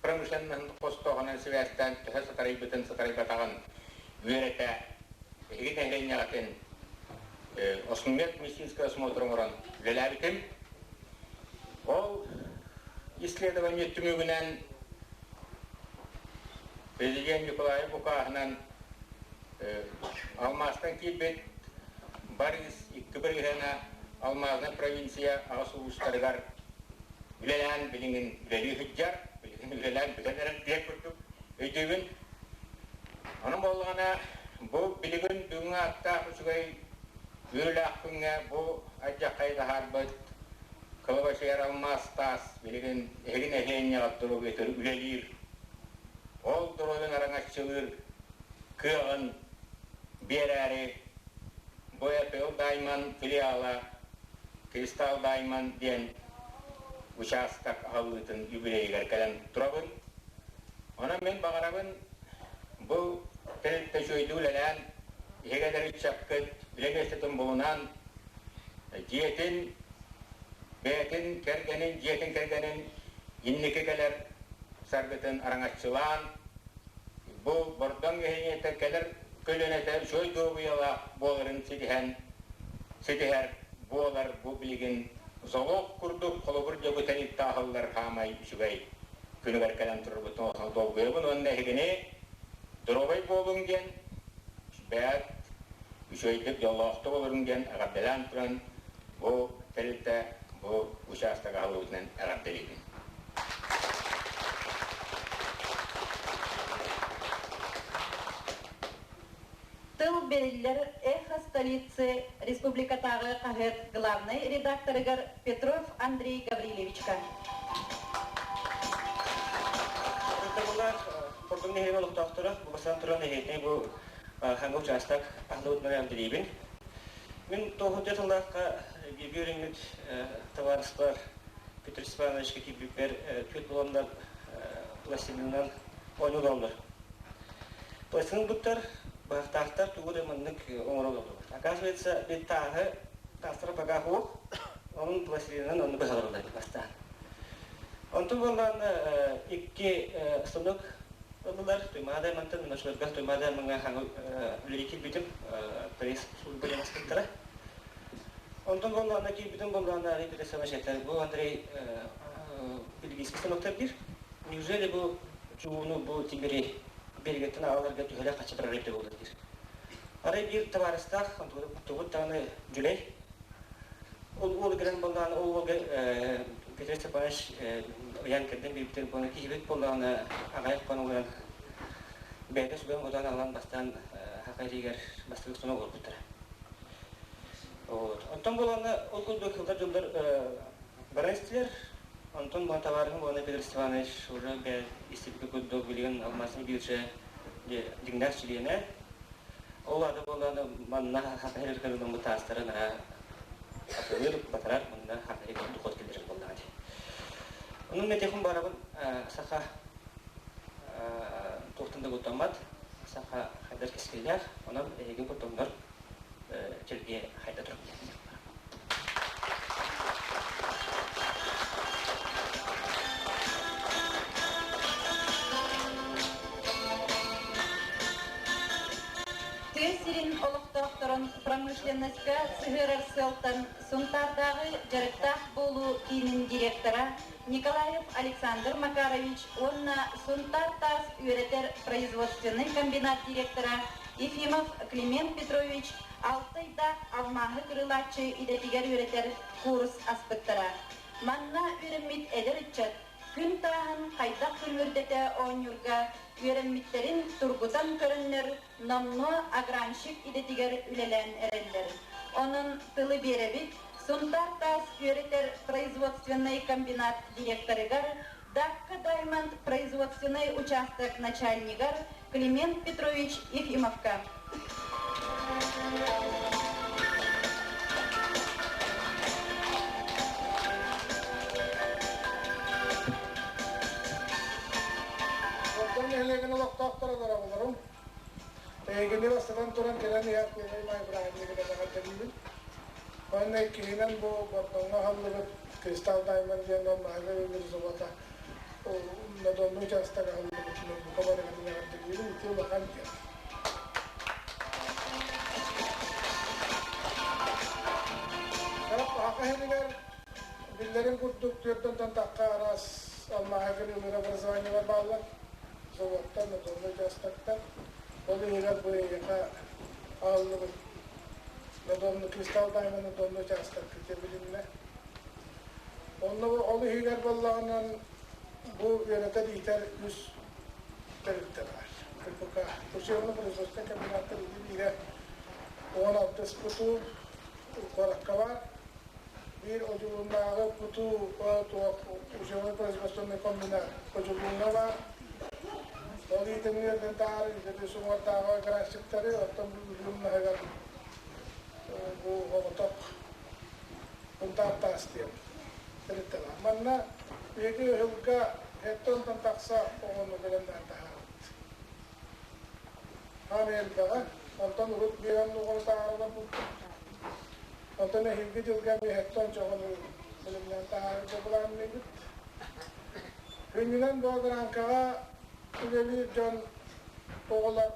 промышленноһын хостооһунан сибээстээн төһө сатарыйбытын сатарыйбатаҕын үөрэтэ эһиги нэһилиэнньэҕитин Осмумет медицинскэй осмотр оҥорон үлэлээбитим. Ол исследование түмүгүнэн Президент Николаев укааһынан алмаастан киирбит Борис икки бырыһыана алмаазный провинция аҕыс улуустарыгар үлэлээн билигин үлэлии сылдьар, билигин үлэлээн бүтэн эрэр диэн курдук өйдүүбүн. Онон буоллаҕына бу билигин бүгүҥҥү ааттаах үчүгэй үөрүүлээх күҥҥэ бу алдьархайы таһаарбыт Кылабачыйар алмаас таас билигин эһиги нэһилиэнньэҕит доруобуйатыгар үлэлиир, ол доруобуйаны араҥаччылыыр кыаҕын биэрээри бу Эпил Даймонд филиала Кристалл Даймонд диэн учаастак аһыллыытын юбилейыгар кэлэн турабын. Онон мин баҕарабын бу тэрилтэ үчүгэйдик үлэлээн, иһигэлэр ыччаккыт үлэ миэстэтин булунан, дьиэтин, бэйэтин кэргэнин, дьиэтин кэргэнин инники кэлэр саргытын араҥаччылаан, бу Бордоҥ нэһилиэнньэтэ кэлэр көлүөнэтэ үчүгэй доруобуйалаах буоларын ситиһэн, ситиһэр буолар бу билигин залог курдук холобур дьэ бу тэрилтэ аһыллар хаамай үчүгэй күнүгэр кэлэн турарбыттан улахан долгуйабын уонна эһигини доруобай буолуҥ диэн бэт үчүгэйдик дьоллоохтук олоруҥ диэн эҕэрдэлээн туран бу тэрилтэ бу учаастак аһыллыбытынан эҕэрдэлиибин. Тыл бэриллэр «Эхо столицы» республикатааҕы хаһыат главнай редакторыгар Петров Андрей Гаврильевичка. Ытыктабыллаах Бордоҥ нэһилиэгин олохтоохторо, бу бастаан туран эһиэтинэй бу хаҥа учаастак аһыллыбытынан билиибин. Мин тоҕус сыллаахха бииргэ үөрэммит табаарыспар Петр Степановичка киирбиппэр түөрт буоланнар пластилинынан оонньуулаллар. Пластилин буттар, быһахтаахтар тугу да маннык оҥороллор. Оказывается, бит тааһы, таастара пока суох. Onun пластилинынан онну быһаларылар бастаан. Онтон буоллаҕына икки станок ыллылар. Туймаада мантан Мынашыларга Туймаада маңа хаҥы үлэлии киирбитим. Пресс-служба диэн аспыттара. Онтон буоллаҕына киирбитим буоллаҕына Андрей Петросович этэр, бу Андрей бельгийский станоктар диир. Неужели бу чугууну бу тимири Бельгияттан аҕаларга түһэрэ хаччы барар эбитэ буолла диир. Арай биир табаарыстаах, тугут даҕаны Дьүлэй, Ол уол кэлэн буоллаҕына, ол уолга Петр Степанович ыйан кэрдэн биэрбитин буолан киһибит буоллаҕына аҕыйах хонугунан бэйэтэ сүгэн-хотон аҕалан бастаан саха илиигэр бастакы станок олорбуттара. Вот. Онтон буоллаҕына ол курдук сыллар дьыллар баран истилэр. Онтон бу табаарыһым уонна Петр Степанович уже бэйэ истибит курдук билигин алмаасный биржа дьиҥнээх чилиэнэ. Ол аата буоллаҕына манна саха сиригэр ылыммыт таастары наһаа атылыыр, батарар, манна саха сиригэр дохуот киллэрэр буоллаҕа дии. Онон мен этиэхпин баҕарабын саха туохтан да куттаммат, саха хайдар кэскиллээх, онон эһиги куттаннар чэлгиэ хайда турар диэн. Тыа сирин олохтоохторун промышленноска сыһыарар сыалтан Сунтаардааҕы дьарыктаах буолуу киинин директора Николаев Александр Макарович уонна Сунтаар таас үөрэтэр производственнай комбинат директора Ефимов Климент Петрович Алта ыйдаах алмааһы кырыылааччы идэтигэр үөрэтэр куурус аспыттара. Манна үөрэммит эдэр ыччат күн тааһын хайдах күлүмүрдэтэ оонньуурга үөрэммиттэрин тургутан көрөннөр, номнуо огранщик идэтигэр үлэлээн эрэллэр. Онон тылы биэрэбит Сунтаар таас үөрэтэр производственнай комбинат директорыгар, Дакка Даймонд производственнай участок начальнигар Климент Петрович Ефимовка. Оттон нэһилиэгин олохтоохторо дорооболорум. Эһигини бастатан туран кэлэн иһэр Первый май бырааһынньыгынан эҕэрдэлиибин. Уонна иккиһинэн бу Бордоҥҥо аһыллыбыт Кристалл Даймонд диэн алмааһы өлөр завода Надомный участок аһыллыбытынан бука барыгытын эҕэрдэлиибин. Ити улахан диэн. Саха иһинигэр биллэрин курдук түөрт тахха араас алмааһы кырыылыыр образованиелар бааллар. Заводтар, надомный участоктар. Ол иһигэр бу эйиэхэ аһыллыбыт Надомный Кристалл Даймонд надомный участок билиннэ. Онно ол иһигэр буоллаҕынан бу үөрэтэр-иитэр үс тэрилтэ баар. КПК учебно-производственнай комбинаттар ити биирэ 16 ПТУ куоракка баар. Биир Одьулууннааҕы ПТУ туох учебно-производственнай комбинат Одьулууҥҥа баар. Ол иитин үөрдэн таһаар үтүө суҥуордааҕы графиктары, оттон бу Бүлүүм наһыгар бу оҕотох Унтаар таас диэн тэрилтэлээх. Манна биһиги ыһылга гектонтан тахса оҕону бэлэмнээн таһаарабыт. Хаамай элбэҕэ. Онтон урут биир оҕону таһаарар буолбут. Онтон эһиилги дьылга эмиэ гектон оҕону бэлэмнээн таһаарарга былаанныыбыт. Күнүнэн Боодураҥкаҕа үлэлиир дьон оҕолор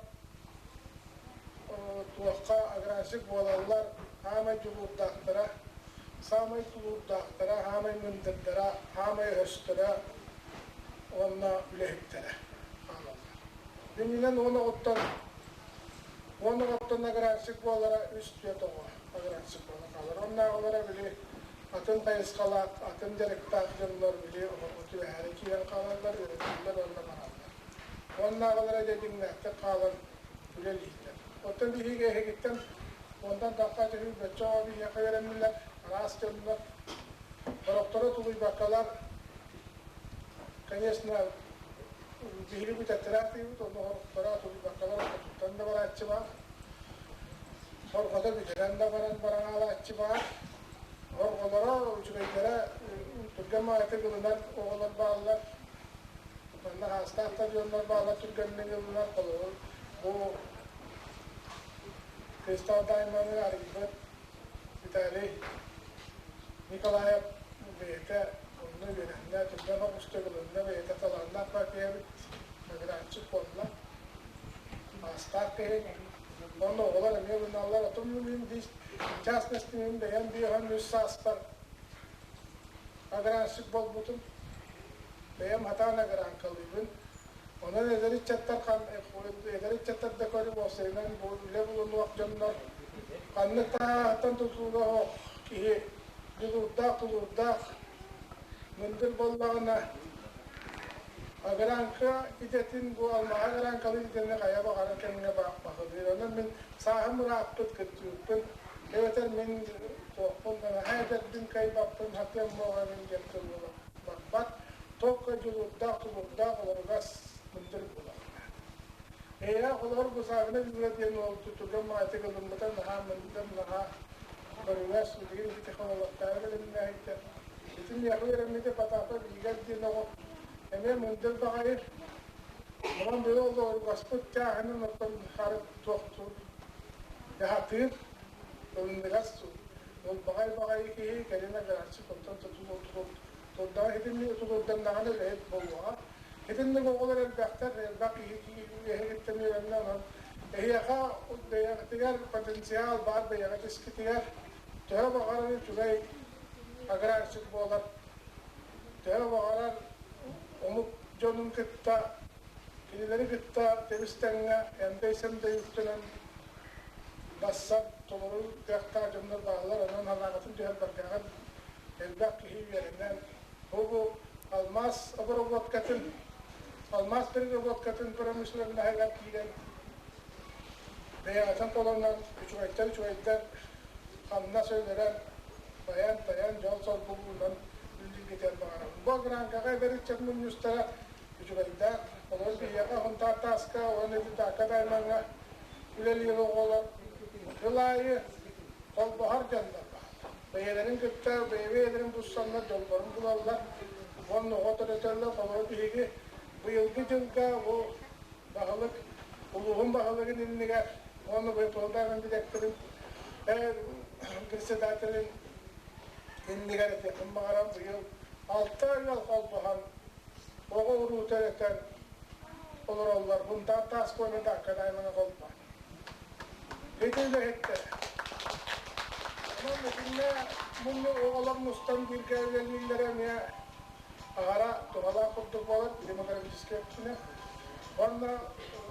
туохха аграрщик буолаллар, хаамай дьулуурдаахтара, саамай тулуурдаахтара, хаамай мындырдара, хаамай өһөстөрө уонна үлэһиттэрэ хаалаллар. Иннинэн уон оҕоттон уон оҕоттон аграрщик буолара үс түөрт оҕо аграрщик буолан хаалар. Оннооҕулара били атын хайысхалаах, атын дьарыктаах дьоннор били оҕоҕо түбэһээри киирэн хаалаллар, үөрэтэллэр уонна бараллар. Уоннааҕылара дьэ дьиҥнээхтик хаалан үлэлииллэр. Оттон биһиги эһигиттэн уонтан тахха түһүү бөччө оҕо биһиэхэ үөрэннилэр, араас дьоннор. Сорохторо тулуйбаккалар, конечно, биһиги бүтэттэрээхтиибит, онно сорохторо тулуйбаккалар ортотуттан да барааччы баар. Сорҕото бүтэрэн да баран бараҥаалааччы баар. Сорҕолоро үчүгэйдэрэ түргэн маайытык ылынар оҕолор бааллар. Манна аастаах да дьоннор бааллар түргэнник ылынар, холобур, бу Кристалл Даймоны арыйбыт Виталий. Николаев бэйэтэ онно үөрэннэ, түргэн оҕустук ылынна, бэйэтэ талааннаах партиябыт наградчик буолла. Маастаах киһи. Онно оҕолор эмиэ ылыналлар. Отон мин в частности мин бэйэм 53 сааспар агранщик буолбутум. Бэйэм хатаан агранкалыыбын. Онон эдэр ыччаттар эдэр ыччаттар да көрү уопсайынан бу үлэ булунуох дьоннор ханнык тааһыттан тутууга ох киһи дьулуурдаах тулуурдаах мындыр буоллаҕына агранка идэтин бу алмааһы агранкалыы идэни хайа баҕарар кэмҥэ баһылыыр. Онон мин сааһым ырааппыт кырдьыбыппын эбэтэр мин туохпун наһаа эдэрбин кыайбаппын хатыам буоҕа мин диэн тыл барбат. Только дьулуурдаах тулуурдаах олоругас мындыр буолуохтаах. Эйээх олоор Гусарина Юра диэн уол тутуга маатык ылыммыта наһаа мындыр, наһаа көрүҥэс, билигин ити технологтаары бэлэмнээһиттэ. Ити миэхэ үөрэммитэ Потапов Игорь диэн оҕо эмиэ мындыр баҕайы. Онон били олоругаспыт чааһынан оттон харыт туохтуур дьаһатыыр, ылыныгас ылбаҕай баҕайы киһи кэлин аграрчик онтон тутул Турдаҕа итинник тулуурданнаҕына үлэһит буолуоҕа. Итинник оҕолор элбэхтэр, элбэх киһи эһигиттэн үөрэннэ онон эһиэхэ бэйэҕитигэр потенциал баар бэйэҕит искитигэр төһө баҕарар үчүгэй аграрщик буолар, төһө баҕарар омук дьонун кытта кинилэри кытта тэбис-тэҥҥэ эмдэй-сэмдэй үктэнэн бассар толору кыахтаах дьоннор бааллар, онон санааҕытын түһэрбэккэҕит элбэх киһи үөрэнэн, бу алмаас обработкатын, алмаас переработкатын промышленноһыгар киирэн бэйэҕитин холонон үчүгэйтэн үчүгэйдэр хамнас өлөрөн, байан-тайан дьол-соргу уунан үллүргэтиэн баҕарабын. Бу гранкаҕа эдэр ыччат мунньустара үчүгэйдээх, олор биһиэхэ Хонтаар тааска уонна Ититака Даймаҥҥа үлэлиир оҕолор сыл аайы холбоһор дьоннор бааллар. Бэйэлэрин кытта бэйэ-бэйэлэрин буссаннар дьоллорун булаллар уонна оҕо төрөтөллөр. Холобур, биһиги быйылгы дьылга бу баһылык улууһун баһылыгын иннигэр уонна ВПЛ-даах директорын председателин иннигэр этиэхпин баҕарам быйыл алта ыал холбоһон оҕо уруу төрөтөн олороллор. Бунтаар таас куона Даккадааймана холбоон. Ити үлэһиттэр. Онон итиннэ мунну оҕолор мустан бииргэ үлэлииллэрэ эмиэ аһара туһалаах курдук буолар демократическай өттүнэн. Уонна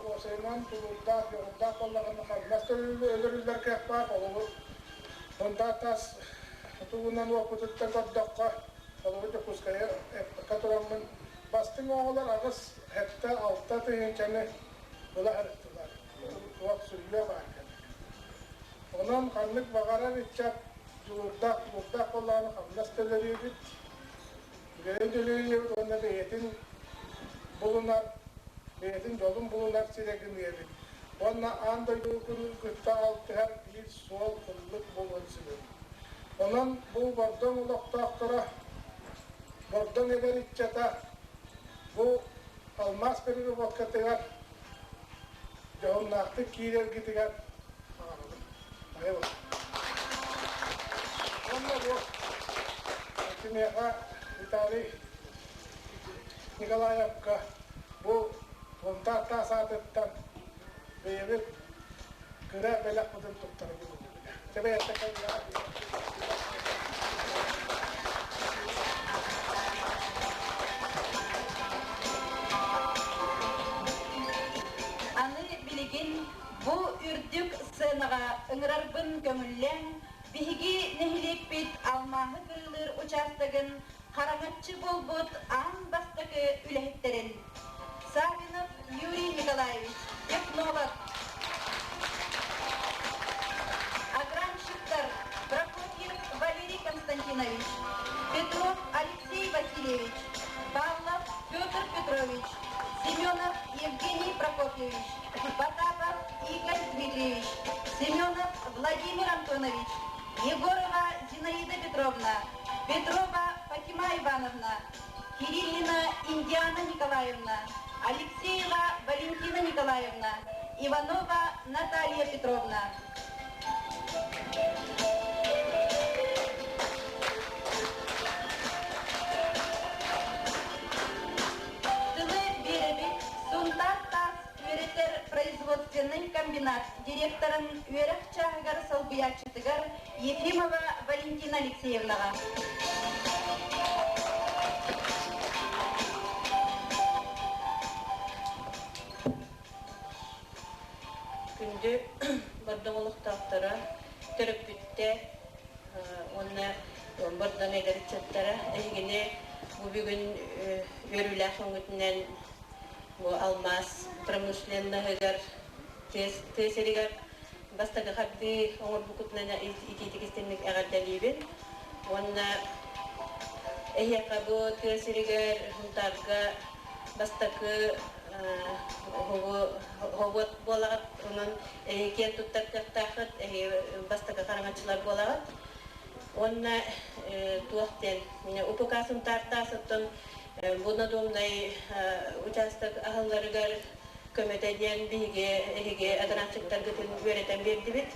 уопсайынан тулуурдаах, дьоҕурдаах буоллаҕына хамнас өлөрүллэр кыах баар. Холобур, Бунтаар таас тугунан уоппутуттан көрдөххө, холобур, Дьокуускайы эппэккэ тураммын, бастыҥ оҕолор аҕыс, сэттэ, алта тыһыынчаны ыла сырыттылар. Туох сүрүө баар кэлэр. Онон ханнык баҕарар ыччат дьулуурдаах, тулуурдаах буоллаҕына хамнас төлөрүүбүт, үлэни төлөрүүбүт уонна бэйэтин булунар, бэйэтин дьолун булунар сирэ гыныабыт. Уонна аан дойду кытта алтыһар биир суол ыллык буолуон сөбүн. Онон бу Бордоҥ олохтоохторо, Бордоҥ эдэр ыччата бу алмаас переработкатыгар дьоһуннаахтык киирэргитигэр баҕарабын. Айылҕа. Уонна бу киниэхэ Виталий Николаевка бу Бунтаар таас аатыттан бэйэбит кыра бэлэхпитин туттарабыт. Тэбэйэттэ Аны билигин бу үрдүк сценаҕа ыҥырарбын көҥүллээн, биһиги нэһилиэкпит алмааһы кырыылыыр учаастагын хараҥаччы буолбут аан бастакы үлэһиттэрин Саввинов Юрий Николаевич, технолог, Агранщиктар Прокопьев Валерий Константинович, Петров Алексей Васильевич, Павлов Петр Петрович, Семенов Евгений Прокопьевич, Потапов Игорь Дмитриевич, Семенов Владимир Антонович, Егорова Зинаида Петровна, Петрова Фатима Ивановна, Кириллина Индиана Николаевна, Алексеева Валентина Николаевна, Иванова Наталья Петровна. директорын үөрэх чааһыгар солбуйааччытыгар Ефимова Валентина Алексеевнаҕа. Күндү Бордоҥ олохтоохторо, төрөппүттэр уонна Бордоҥ эдэр ыччаттара, эһигини бу бүгүн үөрүүлээх өҥүтүнэн бу алмаас промышленноһыгар тыа сиригэр бастакы хардыы оҥорбуккутунан итиитик истиҥник эҕэрдэлиибин уонна эһиэхэ бу тыа сиригэр Сунтаарга бастакы хобуот буолаҕыт, онон эһиги киэн туттар кыахтааххыт, эһиги бастакы хараҥаччылар буолаҕыт. Уонна туох диэн УПК Сунтаартаас оттон бу надомнай учаастак аһылларыгар көмөтө диэн биһиги эһиги огранчиктаргытын үөрэтэн биэрдибит.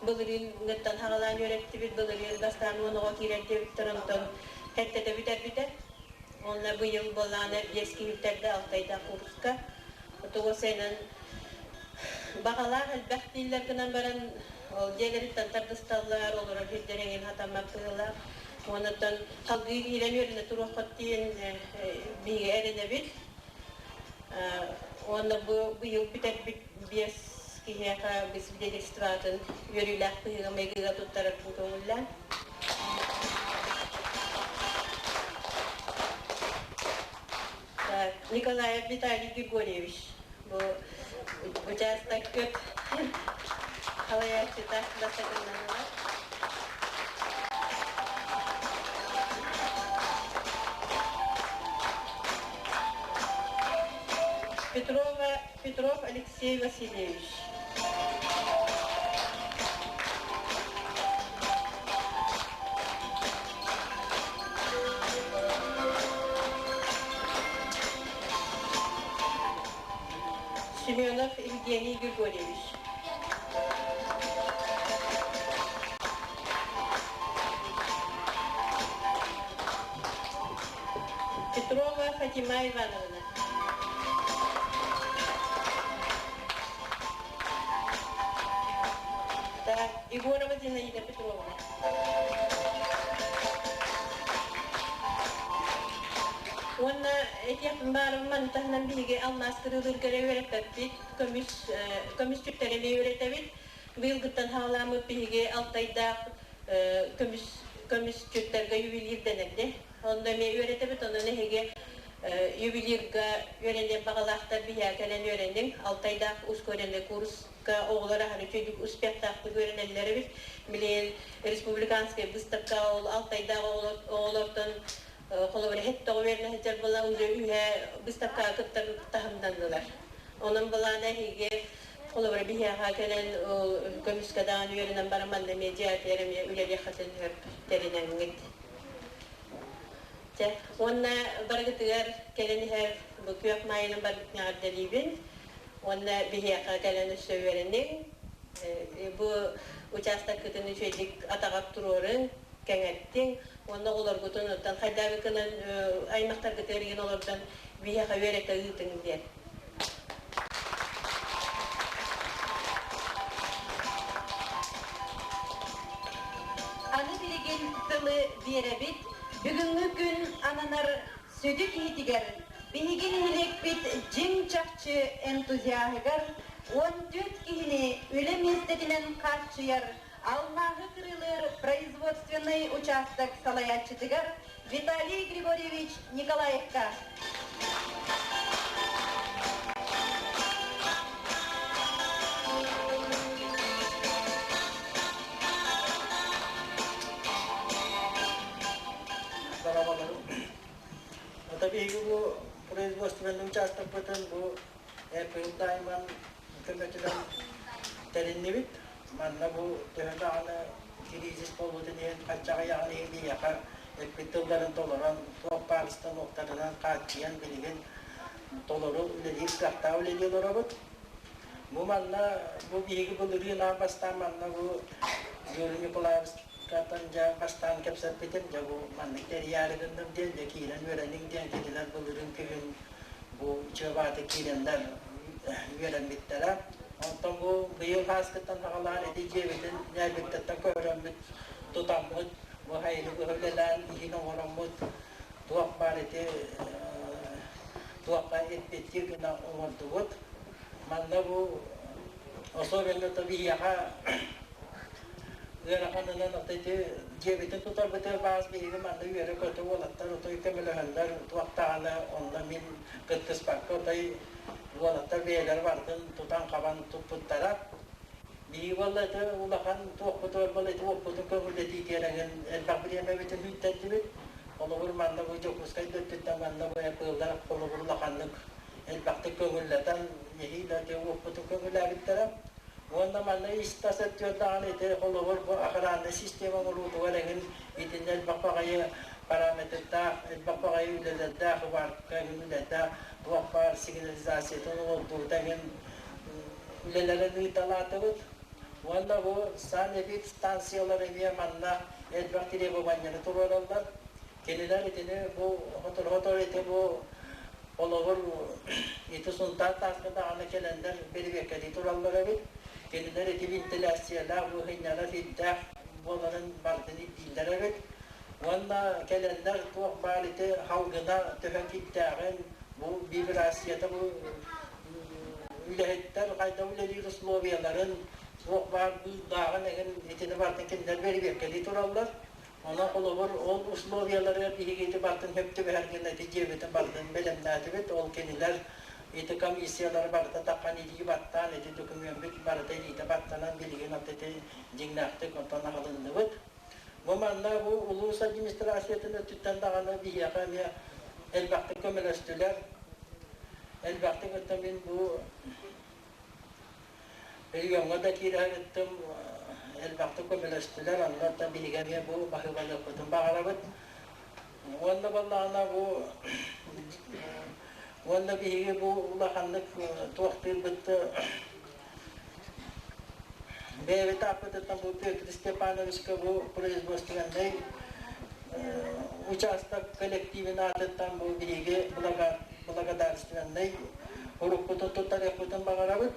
Былырыыҥҥыттан хаҕалаан үөрэттибит, былырыын бастаан уон оҕо киирэр диэбиттэр, онтон сэттэтэ бүтэрбитэ. Уонна быйыл буоллаҕына биэс киһи бүтэрдэ алтайдаах курска. Тоҕо сыанан баҕалаах элбэх дииллэр гынан баран, ол дьиэлэриттэн тардысталлар, олорор сирдэр эҥин хатаммат быһыылаах. Уоннаттан салгыы киирэн үөрэнэ туруоххут диэн биһиги эрэнэбит. Уонна бу быйыл бүтэрбит биэс киһиэхэ свидетельствотын үөрүүлээх быһыыга-майгыга туттарарбын көҥүллээн. Николаев Виталий Григорьевич бу учаастаккыт салайааччыта бастакыннанылар. Петрова, Петров Алексей Васильевич. Семенов Евгений Григорьевич. Петрова Фатима Ивановна. Так, Егорова Зинаида Петровна. Уонна этиэхпин баарым маны таһынан биһиги алмаас кырыылыырга эрэ үөрэппэппит, көмүс көмүс түктэри эмиэ үөрэтэбит. Быйылгыттан хаалааммыт биһиги Алтайдаах көмүс көмүсчүттэргэ ювелирдэнэрди. Онно эмиэ үөрэтэбит, онон эһиги ювелирга үөрэниэн баҕалаахтар биһиэхэ кэлэн үөрэниҥ. Алтайдаах ускоренный курска оҕолор аһары үчүгэйдик успехтаахтык үөрэнэллэр эбит. Билигин республиканскай выставка ол Алтайдаах оҕолортон холобура һэттэ үөрэнэ сылдьар буолан уже үһэ выставкаҕа кыттар таһымнаннылар. Онон былаана эһиги холобура биһиэхэ кэлэн көмүскэ даҕаны үөрэнэн баран манна эмиэ дьиэтигэр эмиэ үлэлиэххитин сөп тэринэҥҥит. Чэ, уонна барыгытыгар кэлэн иһэр бу күөх маайынан барбытын эҕэрдэлиибин. Уонна биһиэхэ кэлэн өссө үөрэниҥ. Бу учаастаккытын үчүгэйдик атаҕар туруорун, кэҥэттиҥ. Уонна оҕолоргутун оттон хайдаабыккынан аймахтаргытыгар игин олордон биһиэхэ үөрэтэ ыытыҥ диэн. Аны билигин тылы биэрэбит. Бүгүҥҥү күн ананар сүдү киһитигэр биһиги нэһилиэкпит дьиҥ-чахчы энтузиаһыгар 14 киһини үлэ миэстэтинэн хааччыйар алмааһы кырыылыыр производственнай учаастак салайааччытыгар Виталий Григорьевич Николаевка. Ата биһиги бу производственный участокпытын бу Эппил Дайман көмөтүнэн тэриннибит. Манна бу төһө даҕаны кризис буолбутун иһин хаччах ыйаҕын иһин биһиэхэ эппит тылларын толорон, туох баар станоктарынан хааччыйан билигин толору үлэлиир кыахтаах үлэлии олоробут. Бу манна бу биһиги былырыын аан бастаан манна бу Юрий Николаевскайтан дьэ бастаан кэпсэппитим, дьэ бу маннык тэрийээри гынным диэн, дьэ киирэн үөрэниҥ диэн кинилэр былырыын күһүн бу чыабааты киирэннэр үөрэммиттэрэ. Онтон бу быйыл ааскыттан саҕалаан ити дьиэбитин ньээбиттэн көһөрөммүт, тутаммыт, бу хайыны быһа үлэлээн иһин оҥороммут, туох баар ити туохха эппиэттиир гына оҥордубут. Манна бу особенно то биһиэхэ ыараханынан ото ити дьиэбитин тутарбытыгар баас биһиги манна үөрэ-көтө уолаттар отой көмөлөһөннөр туох даҕаны онно мин кыттыспакка отой уолаттар бэйэлэрэ барытын тутан-хабан туппуттара. Биһиги буолла ити улахан туохпутугар буолла ити уоппутун көҥүллэтиитигэр эҥин элбэх бириэмэбитин үүттэрдибит. Холобур, манна бу Дьокуускай да өттүттэн манна бу ЭПЛ-лар холобур улаханнык элбэхтик көҥүллэтэн нэһиилэ ити уоппутун көҥүлээбиттэрэ. Уонна манна ис-тас өттүгэр даҕаны ити холобур бу охраннай система оҥоруутугар эҥин итиннэ элбэх баҕайы параметрдаах, элбэх баҕайы үлэлэрдээх, варка эҥин үлэтэ, туох баар сигнализациятын олордуута эҥин үлэлэрин ыыталаатыбыт. Уонна бу санэпидстанциялар эмиэ манна элбэх требованиены туруораллар. Кинилэр итини бу хотор-хотор ити бу холобур ити Сунтаар тааска даҕаны кэлэннэр бэрэбиэркэлии тураллар эбит. Кинилэр ити вентиляциялаах, быһынньалар ирдээх буоларын барытын ирдииллэр эбит. Уонна кэлэннэр туох баар ити халгына төһө кирдээҕин, бу вибрацията бу үлэһиттэр хайдах үлэлиир условияларын, туох баар быыллааҕын эҥин итини барытын кинилэр бэрэбиэркэлии тураллар. Онон холобур ол условияларыгар биһиги ити барытын сөп түбэһэр гына ити дьиэбитин барытын бэлэмнээтибит. Ол кинилэр ити комиссиялары барыта таххан илии баттаан, ити докумуоммут барыта илиитэ баттанан билигин от ити дьиҥнээхтик онтон аһылынныбыт. Бу манна бу улуус администрациятын өттүттэн даҕаны биһиэхэ эмиэ элбэхтик көмөлөстүлэр. Элбэхтик өттө мин бу региоҥҥа да киирэ сырыттым, элбэхтик көмөлөстүлэр, онно оттон биһиги эмиэ бу баһыыбалыахпытын баҕарабыт. Уонна буоллаҕына бу уонна биһиги бу улаханнык туохтуурбут бэйэбит ааппытыттан бу Петр Степановичка бу производственнай участок коллективин аатыттан бу биһиги благодарственнай уруккутун туттарыахпытын баҕарабыт.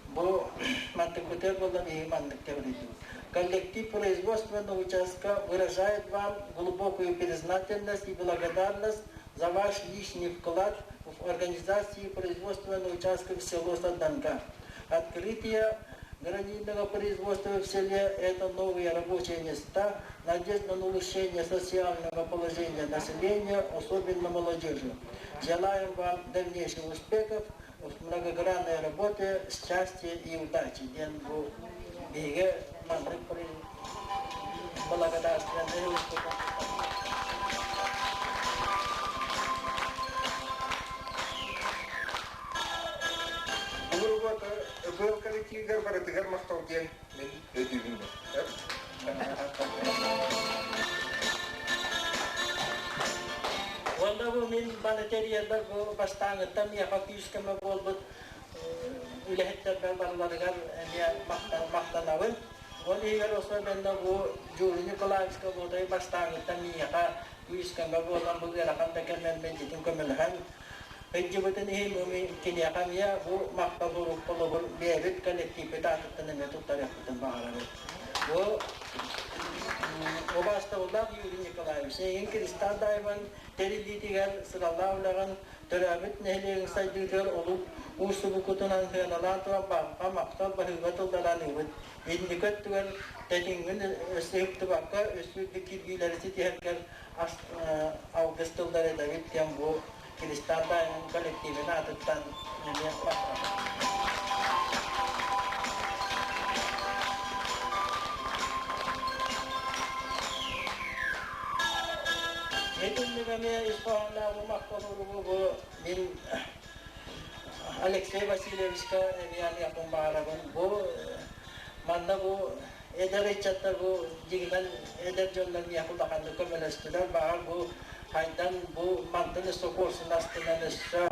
Бу мантыкпытыгар буолла биһиги маннык тэбэрийдибит. Коллектив производственного участка выражает вам глубокую признательность и благодарность за ваш личный вклад в организации производственного участка в село Саданка. Открытие гранитного производства в селе – это новые рабочие места, надежда на улучшение социального положения населения, особенно молодежи. Желаем вам дальнейших успехов в многогранной работе, счастья и удачи. Диэн бу биһиги маннык благодарственный Урубата ÖPÖ коллективигэр барытыгар махтал диэн мин өйдүүбүн. Уонна бу мин баны тэрийэрбэр бу бастааҥыттан миэхэ күүс-көмө буолбут үлэһиттэрбэр барыларыгар эмиэ махтанабын. Ол иһигэр особенно бу Юрий Николаевичка Луодай бастааҥыттан миэхэ күүс-көмө буолан бу ыарахан да кэмнэрбин дьитин көмөлөһөн сылдьыбытын иһин бу киниэхэ эмиэ бу махтал холобур бэйэбит коллективпит аатыттан эмиэ туттарыахпытын баҕарабыт. Бу убаастабыллаах Юрий Николаевич, эйигин Кристалл Даймон тэриллиитигэр сыралаах үлэҕин төрөөбүт нэһилиэгиҥ сайдыытыгар олук уустубуккутунан сыаналаан туран барҕа махтал баһыыба тыллараныыбыт. Инники өттүгэр тэтиҥҥин өссө ыһыктыбакка өссө үрдүк кирбиилэри ситиһэргэр алгыс тыллары этэбит диэн бу Кристалл Даймон коллективин аатыттан эмиэ махтанабын. Итинник эмиэ ис хоһоонноох махтал уругу бу мин Алексей Васильевичка эмиэ аныахпын баҕарабын. Бу манна бу эдэр ыччаттар бу дьиҥинэн эдэр дьоннор миэхэ улаханнык көмөлөстүлэр. Баҕар бу хайдан бу мантан өссө куорсун астынан өссө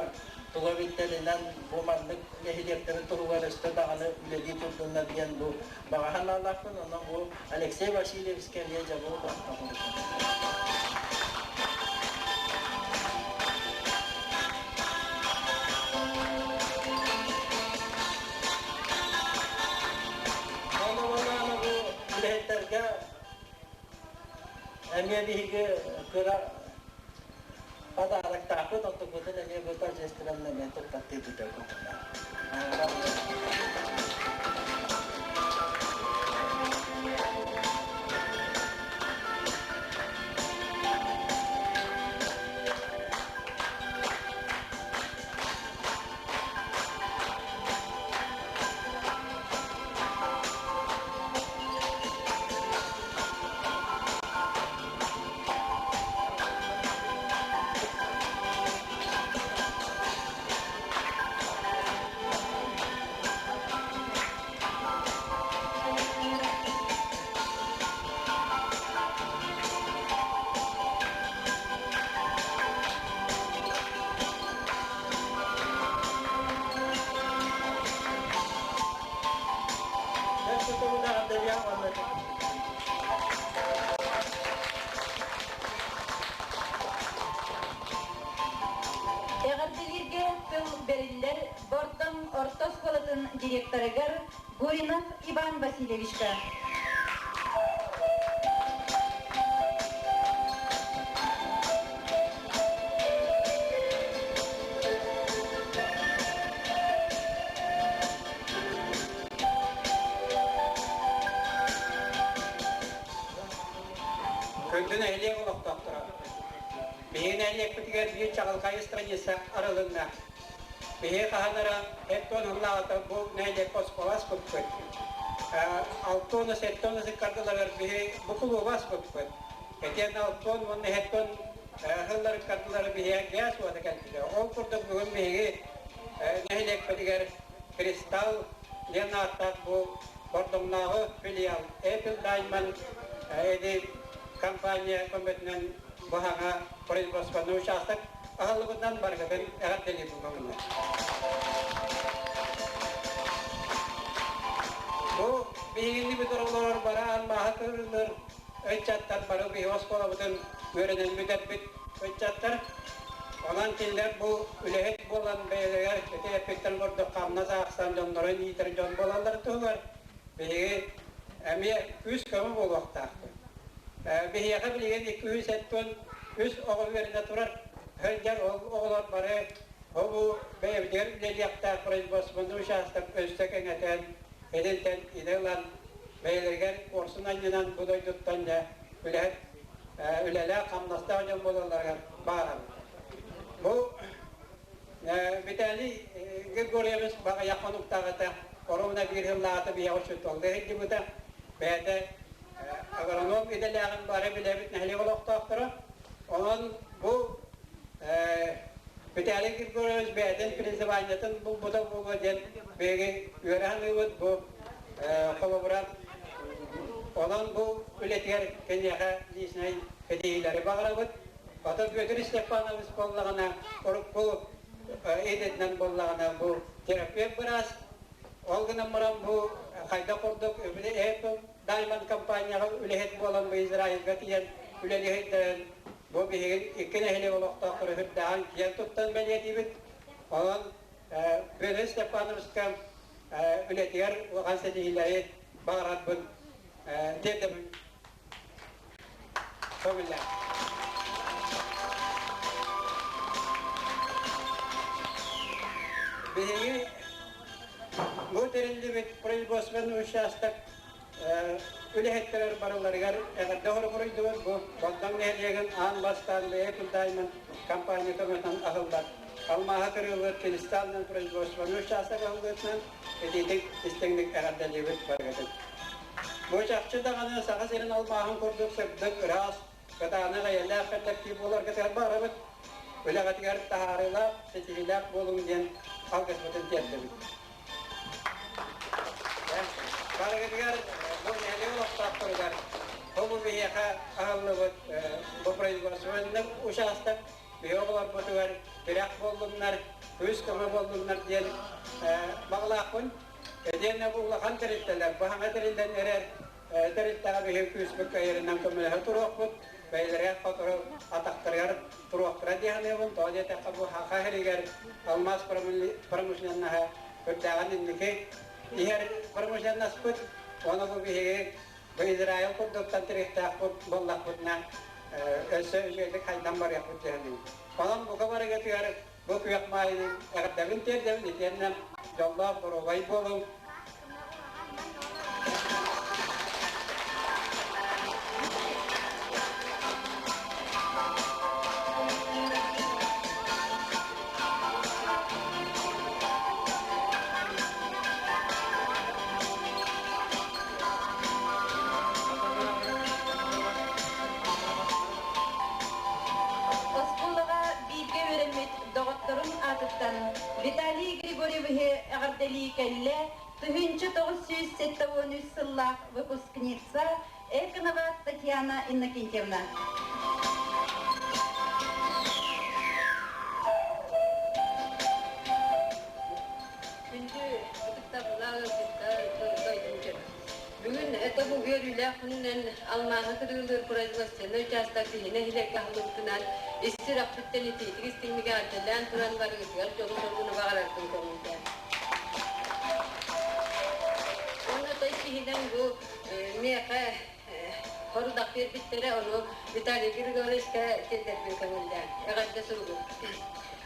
туга эбиттэринэн бу маннык нэһилиэктэрин туһугар өссө даҕаны үлэлии турдуннар диэн бу баҕа санаалаахпын. Онон бу Алексей Васильевичка эмиэ дьэ бу Эмиэ биһиги кыра подароктаахпыт, онтукпутун эмиэ бу торжественно эмиэ туттартыыбыт. Эҕэрдэлииргэ тыл бэриллэр Бордоҥ орто оскуолатын директорыгар Гуринов Иван Васильевичка. Күндү нэһилиэк олохтоохторо! Биһиги нэһилиэкпитигэр биир чаҕылхай страница арылынна. Биһиги хаһан эрэ эт-туон ыллаҕата бу нэһилиэккэ оскуола аспыппыт. Алтуона сэттион ыккардыларыгар биһи бу кулууба аспыппыт. Итиэннэ алтуон уонна сэттион ыһыллар ыккардылары биһиэхэ гаас уота кэлбитэ. Ол курдук бүгүн биһиги нэһилиэкпитигэр Кристалл диэн ааттаах бу Бордоҥнооҕу филиал Apple Diamond эди компания көмөтүнэн бу саҥа производственный учаастак аһыллыбытынан барыгытын эҕэрдэлиибин көҥүллэр. Бу биһигини бүтэр олорор бараан мааһы кырыллар ыччаттар бары биһи оскуолабытын үөрэнэн бүтэрбит ыччаттар. Онон кинилэр бу үлэһит буолан бэйэлэригэр ити эппиттэн курдук хамнас аахсан дьоннорун иитэр дьон буолаллар туһугар биһиги эмиэ күүс-көмө буолуохтаахпыт. Биһиэхэ билигин 273 оҕо үөрэнэ турар. Сылдьар ол оҕолор бары бу бэйэбитигэр үлэлиэхтээх производственный учаастак өссө кэҥэтэн, эдинтэн идэ ылан, бэйэлэригэр куорсун анньынан бу дойдуттан дьэ үлэһит үлэлээх, хамнастаах дьон буолалларыгар баарабыт. Бу Виталий Григорьевич баҕайах хонуктааҕыта оруобуна биир сыллааҕыта биһиэхэ учууталлыы сылдьыбыта. Бэйэтэ агроном идэлээҕин бары билэбит нэһилиэк олохтоохторо. Онон бу Виталий Григорьевич бэйэтин призываниетын булбута буолуо диэн биһиги үөрэ саныыбыт. Бу холобура онон бу үлэтигэр киниэхэ личнэй этиилэри баҕарабыт. Ата Петр Степанович буоллаҕына, урукку идэтинэн буоллаҕына, бу терапевт быраас. Ол гынан баран бу хайдах курдук Apple Diamond компанияҕа үлэһит буолан бу Израильга тиийэн үлэлиһиттээн бу биһиги икки нэһилиэк олохтоохтору үрдээҕин киэн туттан бэлиэтиибит. Онон Петр Степановичка үлэтигэр улахан ситиһиилэри баҕарарбын тиэрдэбин. Көҥүллээх. Биһиги бу тэриллибит производственный участок үлэһиттэрэр барыларыгар эҕэрдэ хоругуруйдубут. Бу Бордоҥ нэһилиэгин аан бастаан Apple Diamond компания көмөтүнэн аһыллар. Алмааһы кырыылыыр кристаллынан производственный участок аһыллыытынан итиитик истиҥник эҕэрдэлиибит барыгытын. Бу чахчы даҕаны Саха сирин алмааһын курдук сырдык, ыраас, кытаанах эйэлээх кэллэктиип буоларгытыгар баҕарабыт. Үлэҕитигэр таһаарыылаах, ситиһиилээх буолуҥ диэн алгыспытын тиэрдэбит. Барыгытыгар бу нэһилиэк олохтоохторугар бу биһиэхэ аһыллыбыт бу производственный учаастак биһи оҕолорбутугар тирэх буоллуннар, күүс-көмө буоллуннар диэн баҕалаахпын. Итиэннэ бу улахан тэрилтэлэр, бу саҥа тэриллэн эрэр тэрилтэҕэ биһиги күүспүт кыайарынан көмөлөһө туруохпут, бэйэлэригэр сотору атахтарыгар туруохтара дии саныыбын. Тоҕо диэтэххэ, бу Саха сиригэр алмаас промышленноһа үрдээҕин инники иһэр промышленноспыт. Ону бу биһиги Бу Израиль курдуктан тириэхтээх буоллахпытына, өссө үчүгэйдик хайдан барыахпыт дьэһэнин. Онон бука барыгытыгар бу күөх маайын эҕэрдэбин тиэрдэбин итиэннэ дьоллоох доруобай буолуҥ. Оскуолаҕа бииргэ үөрэммит доҕотторун аатыттан Виталий Григорьевиһы эҕэрдэлии кэллэ 1973 сыллаах выпускница Эконова Татьяна Иннокентьевна. Күндү ытыктабыллаах ыалдьыттар, дойдум дьоно. Бүгүн это бу үөрүүлээх күнүнэн алмааһы кырыылыыр производственнай учаастак биһи нэһилиэккэ аһыллыбытынан ис сүрэхпиттэн итиитик истиҥник эҕэрдэлээн туран барыгытыгар дьолу-соргуну баҕарарбын көҥүллээн. Уонна той киһинэн бу миэхэ хорудах биэрбиттэрэ, ону Виталий Григорьевичка тиэрдэрбин көҥүллээн. Эҕэрдэ суругум.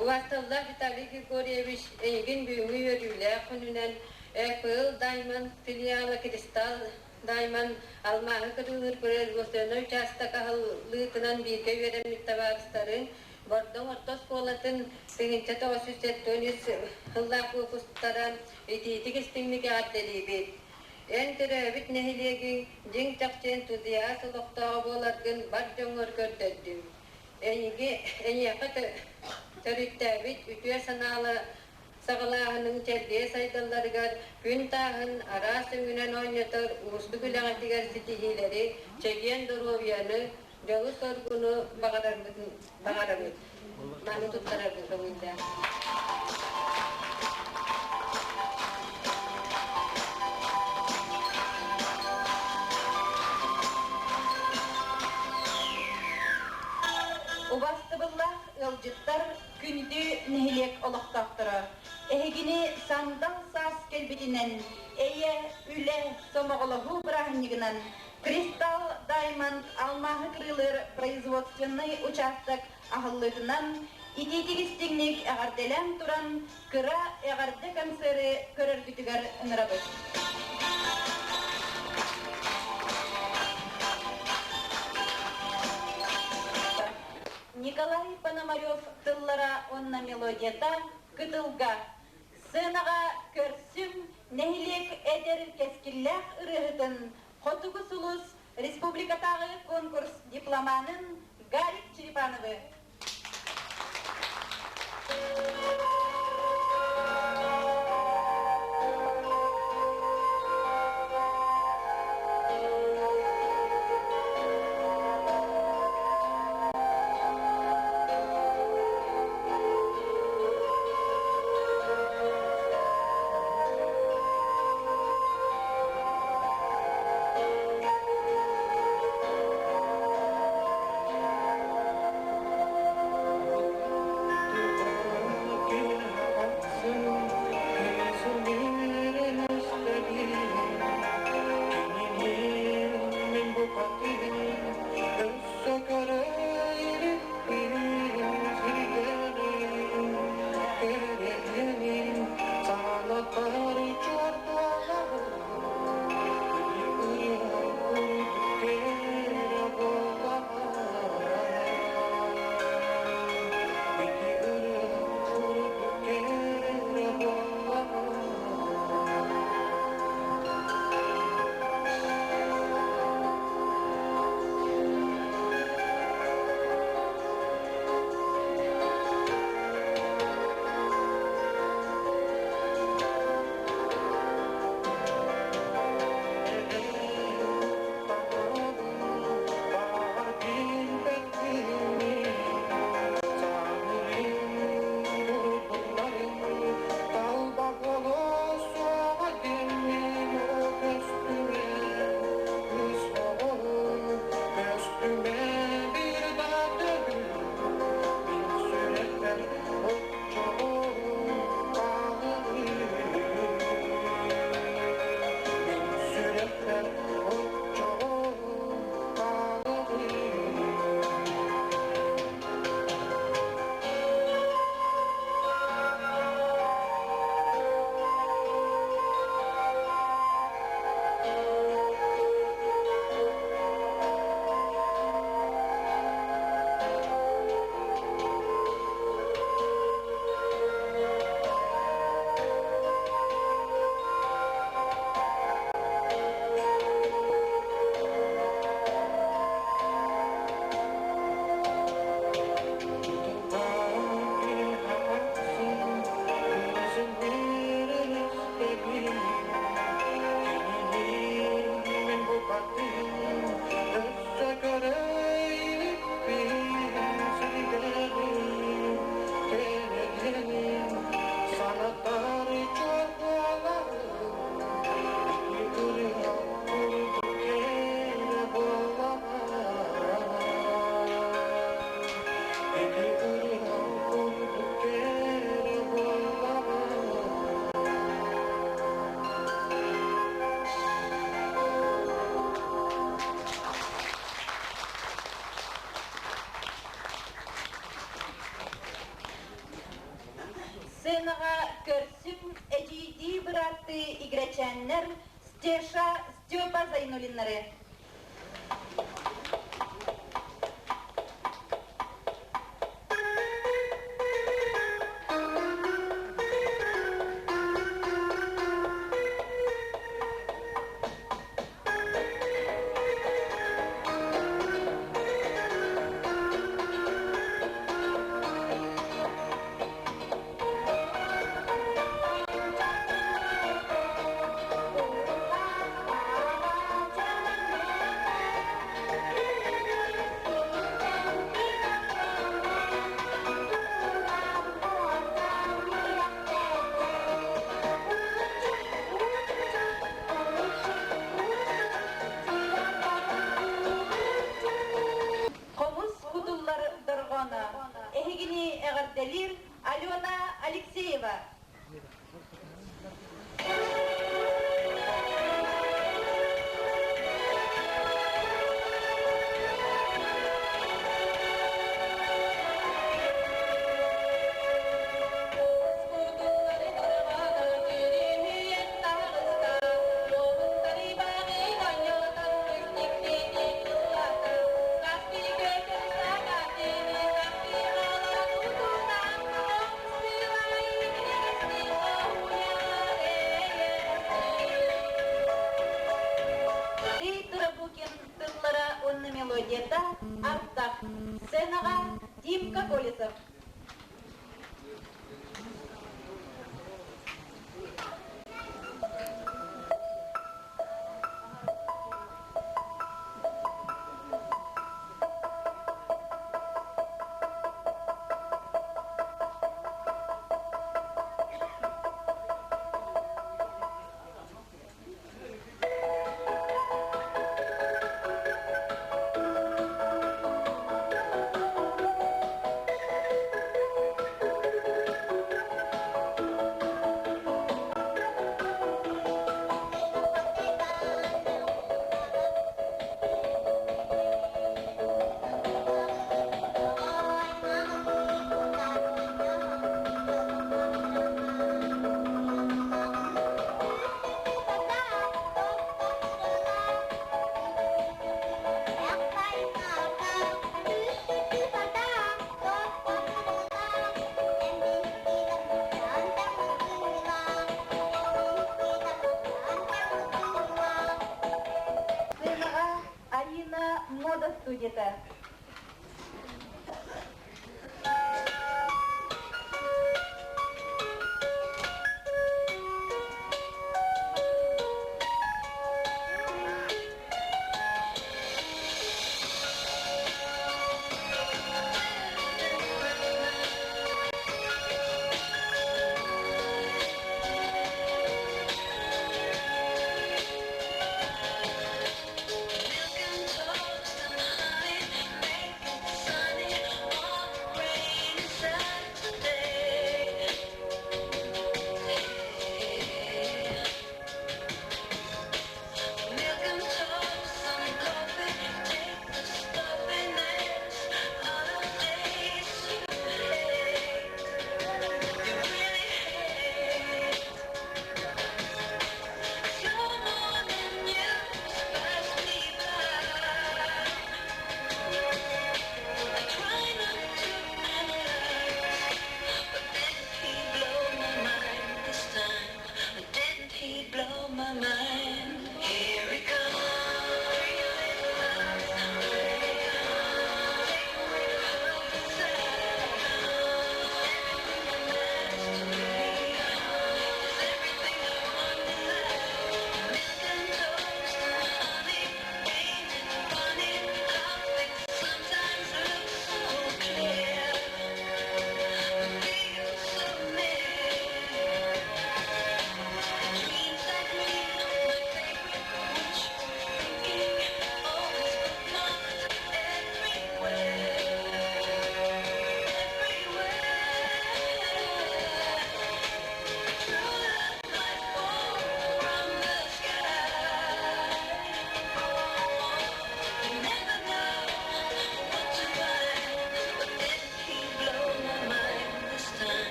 Убаасталлаах Виталий Григорьевич, эйигин бүгүҥҥү үөрүүлээх күнүнэн ЭПЛ Даймонд филиала Кристалл Даймонд алмааһы кырыылыыр производственнай учаастак аһыллыытынан бииргэ үөрэммит табаарыстарыҥ Бордоҥ орто оскуолатын 1973 сыллаах выпусктара итиитик истиҥник эҕэрдэлиибит. Эн төрөөбүт нэһилиэгиҥ дьиҥ-чахчы энтузиаст олохтооҕо буоларгын бар дьоҥҥор көрдөрдүҥ. Эйиги, эйиэхэ төрүттээбит үтүө санаала саҕалааһыныҥ чэрдийэ сайдалларыгар күн тааһын араас өҥүнэн оонньотор уустук үлэҕитигэр ситиһиилэри, чэгиэн доруобуйаны, дьолу-соргуну баҕарарбытын баҕарабыт. Маны туттараргын көҥүллээх. Убастыбыллаах ыалдьыттар, күндү нэһилиэк олохтоохторо, эһигини сандал саас кэлбитинэн, эйэ, үлэ, сомоҕолоһуу бырааһынньыгынан Кристалл Даймонд алмааһы кырыылыыр производственнай учаастак аһыллыытынан итиитик истиҥник эҕэрдэлээн туран кыра эҕэрдэ концеры көрөргүтүгэр ыҥырабыт. Николай Пономарев тыллара уонна мелодията Кытылга сценаҕа көрсүм нэһилиэк эдэр кэскиллээх ырыаһытын Хотугу сулус республикатааҕы конкурс дипломанын Гарик Черепановы. бырастыы игирэчээннэр Стеша, Степа Зайнулиннары. Хомус кутуллар дорҕооно. Эһигини эҕэрдэлиир Алена Алексеева. Тарабукин тыллара уонна мелодията Артах. Сценаҕа Димка Колесов. Сценаҕа Арина мода студията.